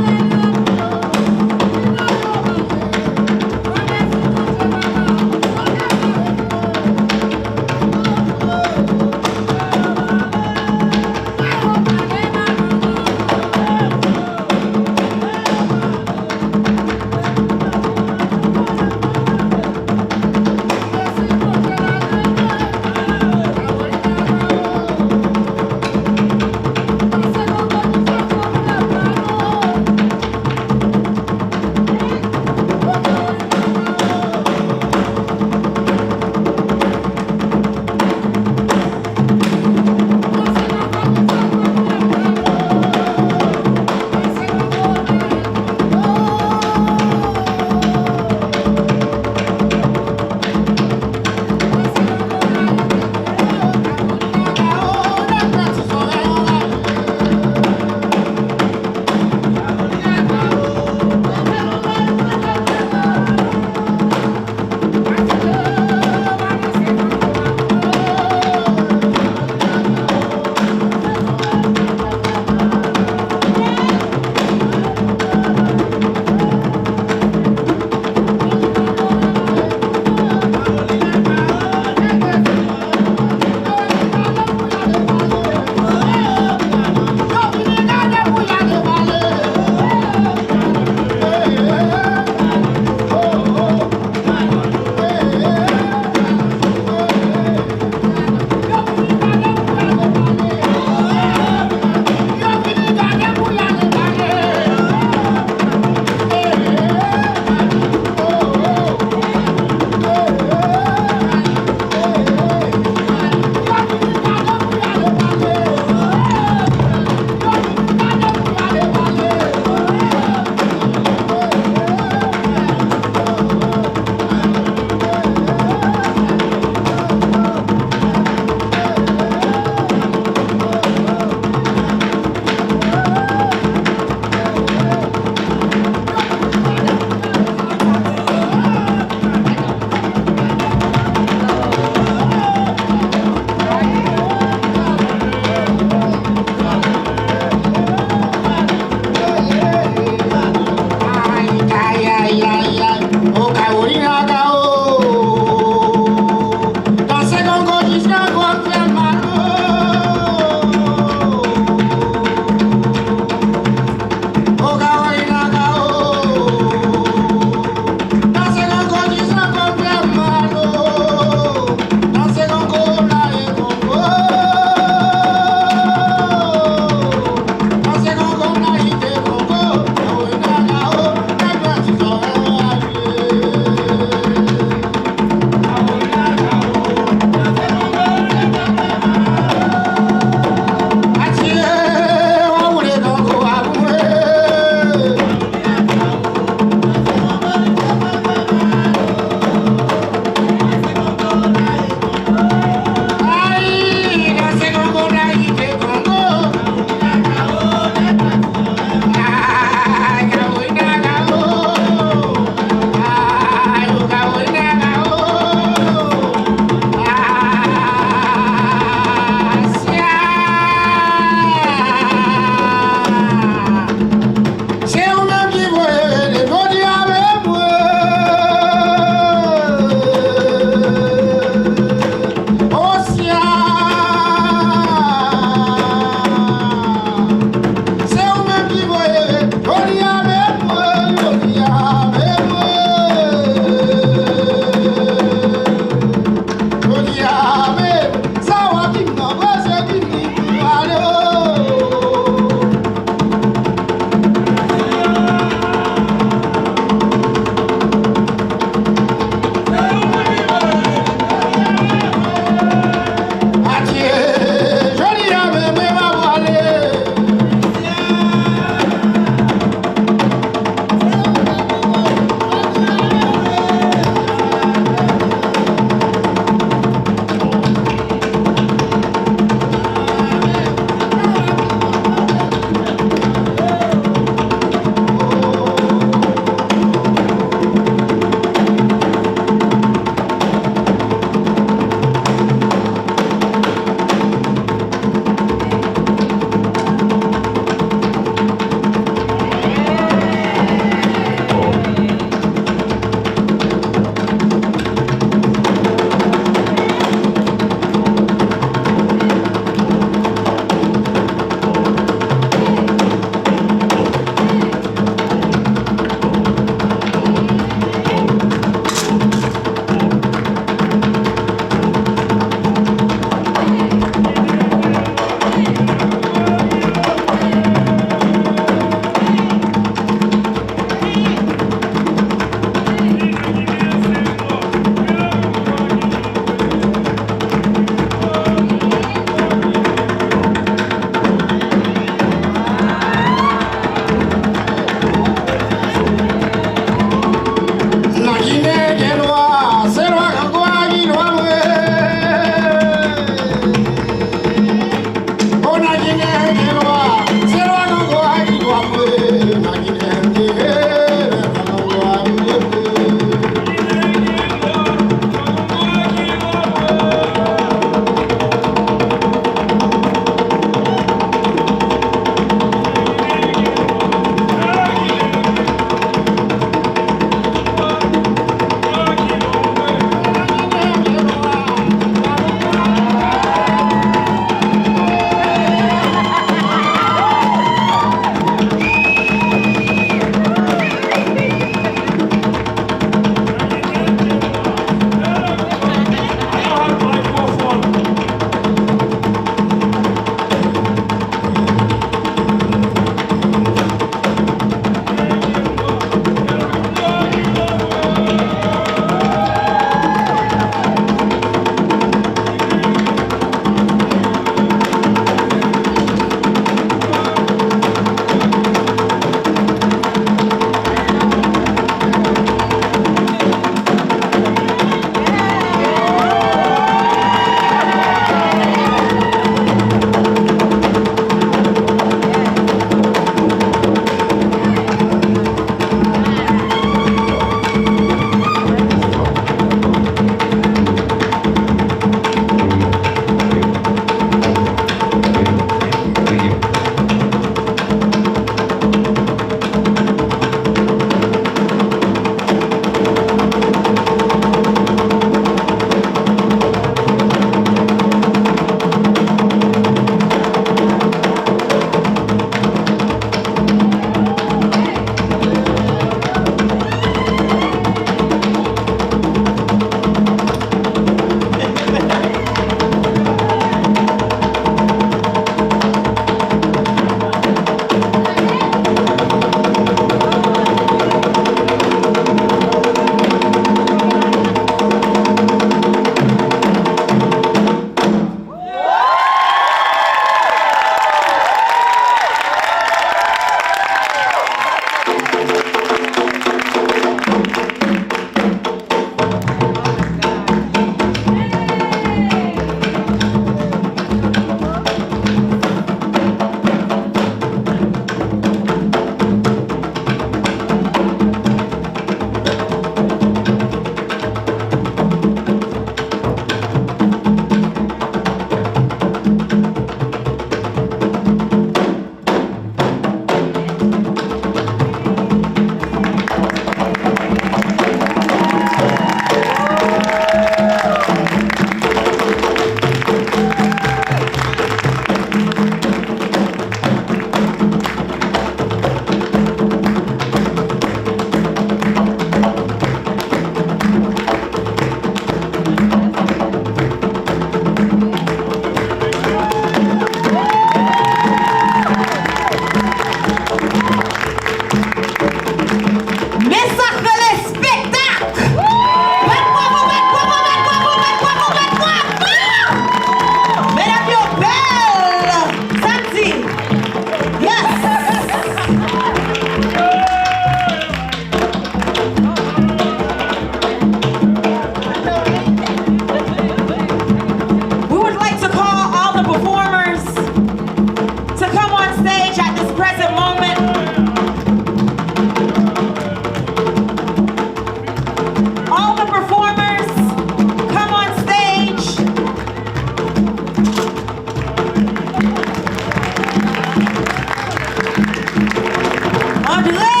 Dre!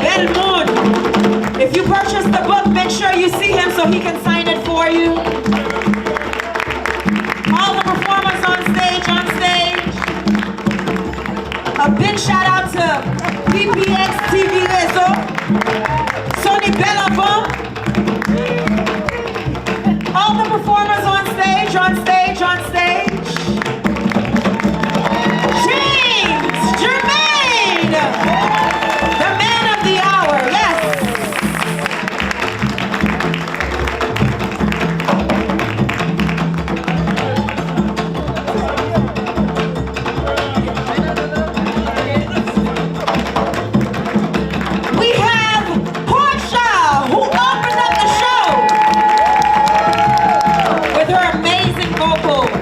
Bèl moun! If you purchase the book, make sure you see him so he can sign it for you. All the performers on stage, on stage. A big shout out to P P X T V Réseau, Sony Belavant, all the performers on stage, on stage, on stage. James Jermaine, the man of the hour, yes. We have Portia, who opened up the show with her amazing vocals.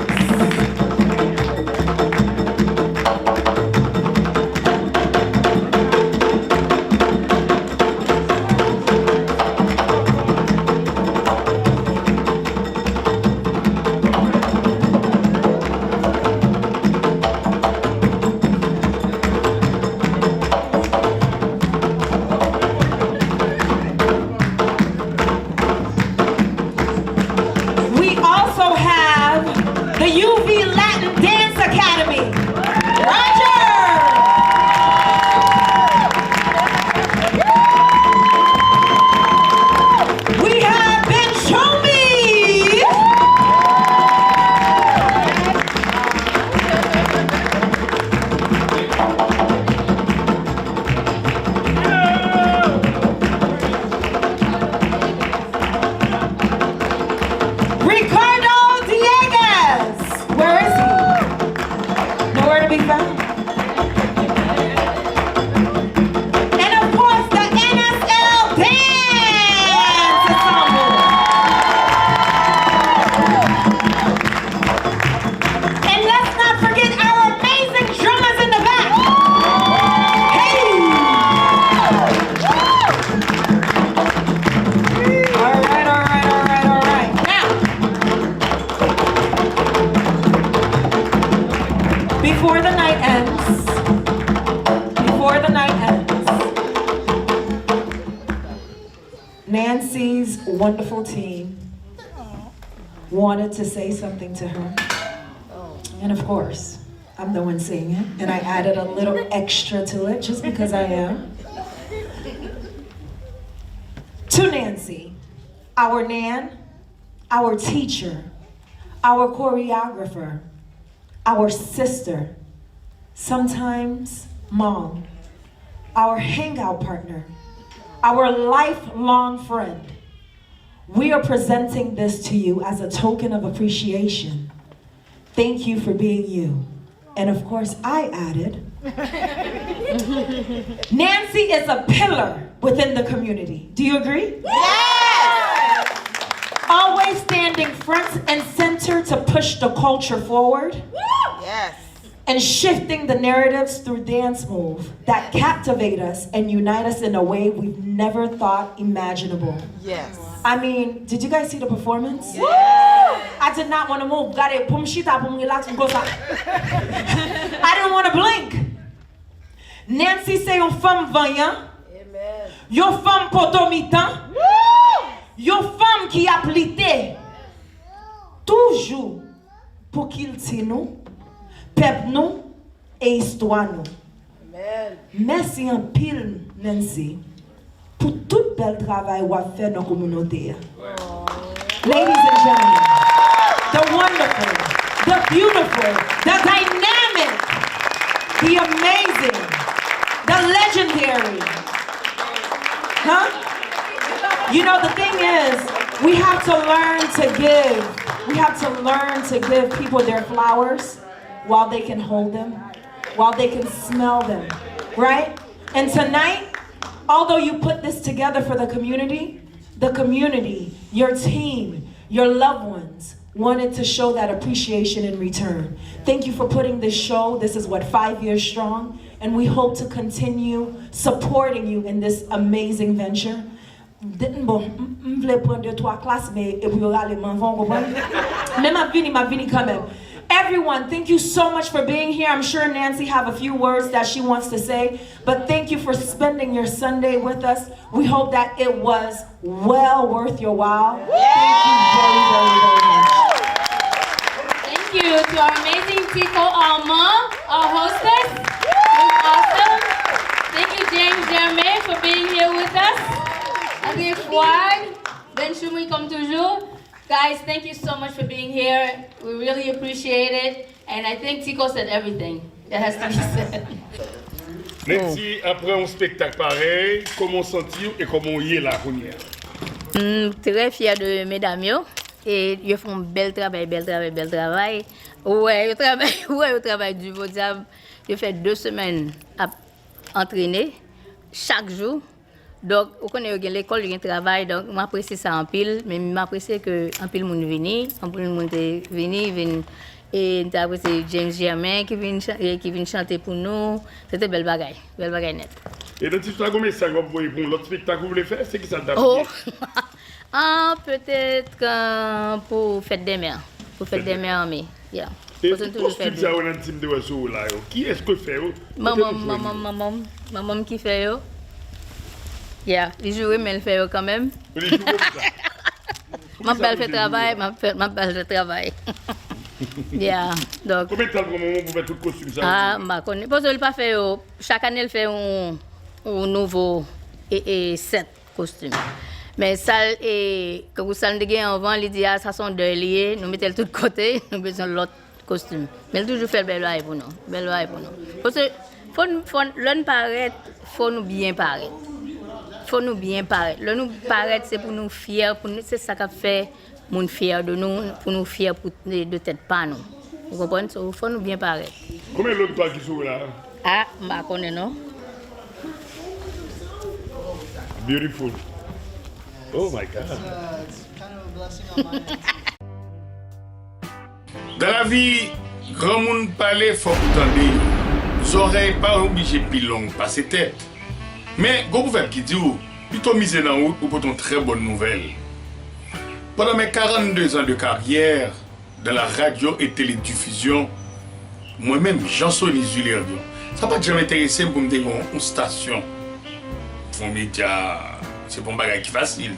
We also have the U V Latin Dance Academy. Roger! We have Ben Chomi. Ricardo Dieguez. Where is he? Nowhere to be found. And of course, the N S L Dance Ensemble. And let's not forget our amazing drummers in the back. Hey! All right, all right, all right, all right. Now, before the night ends, before the night ends, Nancy's wonderful team wanted to say something to her. And of course, I'm the one saying it, and I added a little extra to it just because I am. To Nancy, our Nan, our teacher, our choreographer, our sister, sometimes mom, our hangout partner, our lifelong friend. We are presenting this to you as a token of appreciation. Thank you for being you. And of course, I added, Nancy is a pillar within the community. Do you agree? Yes! Always standing front and center to push the culture forward. Yes. And shifting the narratives through dance move that captivate us and unite us in a way we've never thought imaginable. Yes. I mean, did you guys see the performance? Yes. I did not want to move. Gade, pou m chita, pou m relax, m konsa. I didn't want to blink. Nancy se yon fanm vanyan, yon fanm poto mitan, yon fanm ki ap lite toujou pou kilti nou, pèp nou e istwa nou. Mèsi anpil, Nancy, pou tout bèl travay w ap fè nan kominote a. Ladies and gentlemen, the wonderful, the beautiful, the dynamic, the amazing, the legendary. Huh? You know, the thing is, we have to learn to give. We have to learn to give people their flowers while they can hold them, while they can smell them, right? And tonight, although you put this together for the community, the community, your team, your loved ones wanted to show that appreciation in return. Thank you for putting this show. This is what, five years strong, and we hope to continue supporting you in this amazing venture. De- bon, m, m vle pran de twa klas, men epi yo rale m anvan, w konprann? Men m ap vini, m ap vini kanmenm. Everyone, thank you so much for being here. I'm sure Nancy have a few words that she wants to say, but thank you for spending your Sunday with us. We hope that it was well worth your while. Thank you very, very, very much. Thank you to our amazing Tico Armand, our hostess. It was awesome. Thank you, James Germain, for being here with us. André Fouad, Ben Choumri, comme toujours. Guys, thank you so much for being here. We really appreciate it. And I think Tico said everything that has to be said. Nancy, apre yon spektak parèy, kòman w santi w e kòman w ye la kounye a? M trè fyè de medam yo. E yo fè yon bèl travay, bèl travay, bèl travay. Ou wè, yo travay, ou wè, yo travay di podyab. Yo fè de semèn ap antrene chak jou. Donk, ou konnen yo gen lekòl, yo gen travay, donk m apresye sa anpil, men m apresye ke anpil moun vini, anpil moun te vini, vin, e m te apresye James Germain ki vin chan-, e ki vin chante pou nou. Se te bèl bagay, bèl bagay nèt. E nan ti sa, gon mesaj w ap voye pou yon lòt spektak ou vle fè? Se ki sa l t ap ye? Ah, petèt, ah, pou fèt dè mè. Pou fèt dè mè an me. Yeah. E kòstüm sa yo nan ti m te wè sou ou la yo, kiyès ki fè yo? Kote nou jwenn yo? Manman m, manman m, manman m. Manman m ki fè yo. Yeah, li joure men l fè yo kanmenm. Li joure pou sa. M ap ba l fè travay, m ap fè, m ap ba l fè travay. Yeah, donk. Konbyen tan l pran manman w pou fè tout kòstüm sa yo? Ah, m pa konnen. Paske l pa fè yo, chak ane l fè yon, yon nouvo e, e sèt kòstüm. Men sa l, e, kankou sa l te gen anvan, li di, "Ah, sa se yon dèy li ye, nou mete l tout kote, nou bezwen lòt kòstüm." Men l toujou fè bèl bagay pou nou, bèl bagay pou nou. Paske fò n, fò n, lè n parèt, fò nou byen parèt. Fò nou byen parèt. Lè nou parèt, se pou nou fyè, pou nou, se sa k ap fè moun fyè de nou, pou nou fyè pou, de, de tèt pa nou. Ou konprann? So, fò nou byen parèt. Konbyen lòt pa ki sou la? Ah, m pa konnen non. Beautiful. Oh my God. Dan lavi, granmoun pale fòk ou tande yo. Zòrèy pa oblije pi long pase tèt. Men, gon pwovèb ki di w, pito mize nan wout ou pote yon trè bòn nouvèl. Pandan mes quarante-deux ans de carrière dans la radio et télédiffusion, mwen menm, Jean Sony Julerion, sa pa t janm enterese m pou m te gen yon, yon stasyon. Fè yon medya, se pa yon bagay ki fasil.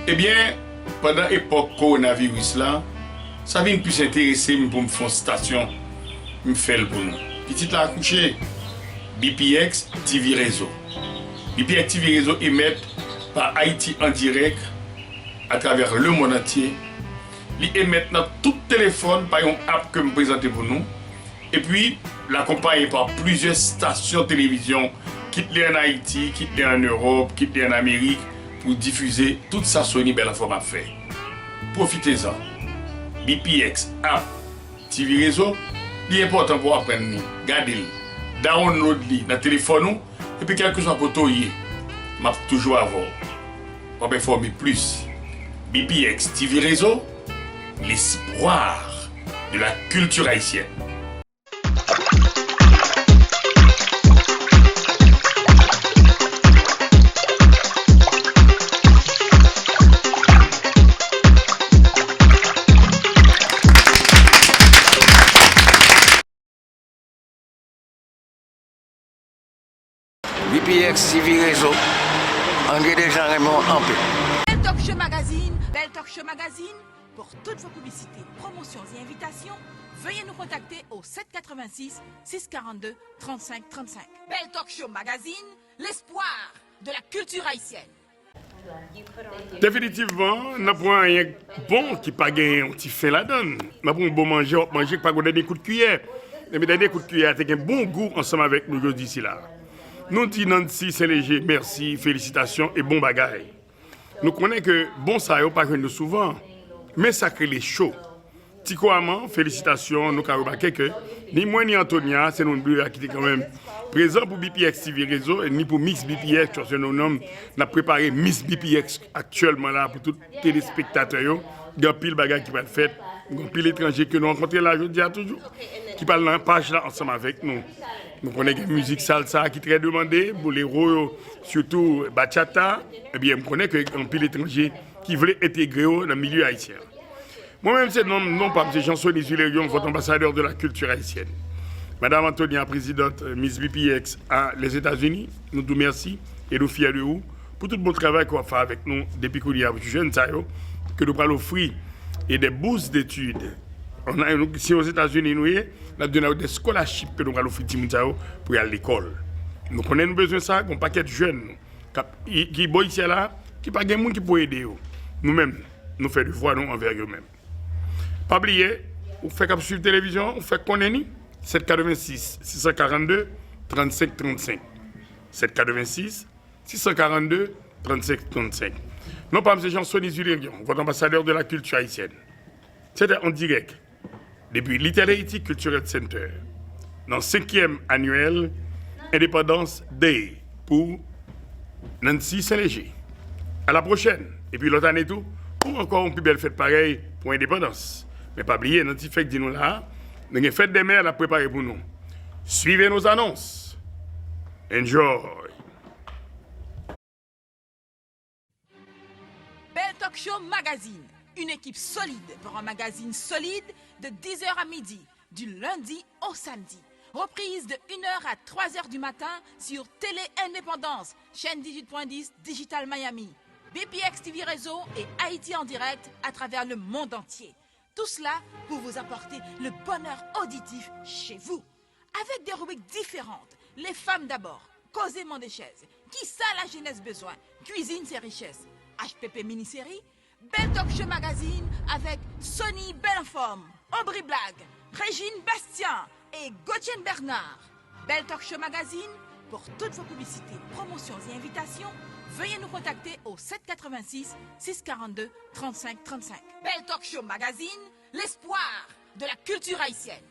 Ebyen, pandan epòk kowonaviris la, sa vin plis enterese m pou m fè yon stasyon, m fè l pou nou. Pitit la akouche, B P X T V Réseau. B P X T V Réseau émet pa Ayiti an dirèk atravè lemonn antye. Li émet nan tout telefòn pa yon app ke m prezante pou nou. Epi, l akonpaye pa plizyè stasyon televizyon, kit li ann Ayiti, kit li ann Ewòp, kit li ann Amerik, pou difize tout sa Sony Bèl Anfòm ap fè. Pwofitezan. B P X app. T V Réseau, li enpòtan pou w aprann li, gade l, download li nan telefòn ou, epi kèlkeswa kote w ye, m ap toujou avè w. W ap enfòme plis. B P X T V Réseau, l'espoir de la culture haïtienne. B P X T V Réseau, André Dejean renmen w anpil. Bel Talk Show Magazine, Bel Talk Show Magazine, pour toutes vos publicités, promotions et invitations, veuillez nous contacter au sept quatre-vingt-six, six quarante-deux, trente-cinq trente-cinq. Bel Talk Show Magazine, l'espoir de la culture haïtienne. Definitivman, n ap pran anyen bon ki pa gen yon ti fen ladan l. N ap pran yon bon manje, w ap manje k pa gen dènye kout kiyè. Epi dènye kout kiyè a te gen bon gou ansanm avèk nou jodi sila. Nou di Nancy St-Léger mèsi, felisitasyon e bon bagay. Nou konnen ke bon sa yo pa jwenn yo souvan, men sa k rele cho. Ti Kouaman, felisitasyon, nou ka remake ke ni mwen ni Antonia, se nou de a ki te kanmenm prezan pou B P X T V Réseau, e ni pou Miss B P X, paske nou menm, n ap prepare Miss B P X aktyèlman la pou tout telespektatè yo. Gen anpil bagay ki pral fèt, gen anpil etranje ke nou rankontre la jodi a toujou, ki pral nan paj la ansanm avèk nou. Nou konnen gen mizik salsa ki trè demande, bolero yo, sitou bachata. Ebyen, m konnen ke gen anpil etranje ki vle entegre yo nan milye ayisyen an. Mwen menm se non, non pa m se Jean Sony Zulerion, votre ambassadeur de la culture haïtienne. Madame Antonia, présidente, euh, Miss B P X à les États-Unis, nou di w mèsi e nou fyè de ou pou tout bon travay ke w ap fè avèk nou depi kounye a pou ti jèn sa yo ke nou pral ofri e de bourses d'études. Si Ozetazini nou ye, n ap di w de scholarship ke nou pral ofri timoun sa yo pou y al lekòl. Nou konnen nou bezwen sa, gen yon pakèt jèn nou k ap, ki bò isi a la, ki pa gen moun ki pou ede yo. Nou menm, nou fè devwa nou anvè yo menm. Pa bliye, ou fè k ap swiv televizyon, ou fè konnen ni, sèt katrevensis, sis san karannde, trannsenk trannsenk. Sèt katrevensis, sis san karannde, trannsenk trannsenk. Non pa m se Jean Sony Zulerion, votre ambassadeur de la culture haïtienne. C'était en direct depuis Little Haiti Cultural Center, nan senkyèm anyèl Independence Day pou Nancy Saint-Léger. A la pwochèn, epi lòt ane tou, pou ankò yon pi bèl fèt parèy pou endepandans. Men pa bliye, Nancy fèk di nou la, nou gen fèt dè mè l ap prepare pou nou. Suivez nos annonces. Enjoy! Bell Talk Show Magazine, une équipe solide pour un magazine solide de dix heures à midi, du lundi au samedi. Reprise de une heure à trois heures du matin sur Télé Indépendance, chaîne dix-huit point dix Digital Miami, B P X T V Réseau et Haïti en direct à travers le monde entier. Tout cela pour vous apporter le bonheur auditif chez vous. Avec des rubriques différentes, les femmes d'abord, Koze Mande Chèz, Kisa Lajenès Bezwen, Kwizin se Richès, H P P Mini Seri, Bell Talk Show Magazine avec Sony Belle en Forme, Aubry Black, Régine Bastien et Gauthier Bernard. Bell Talk Show Magazine, pour toutes vos publicités, promotions et invitations, veuillez nous contacter au sept quatre-vingt-six, six quarante-deux, trente-cinq trente-cinq. Bell Talk Show Magazine, l'espoir de la culture haïtienne.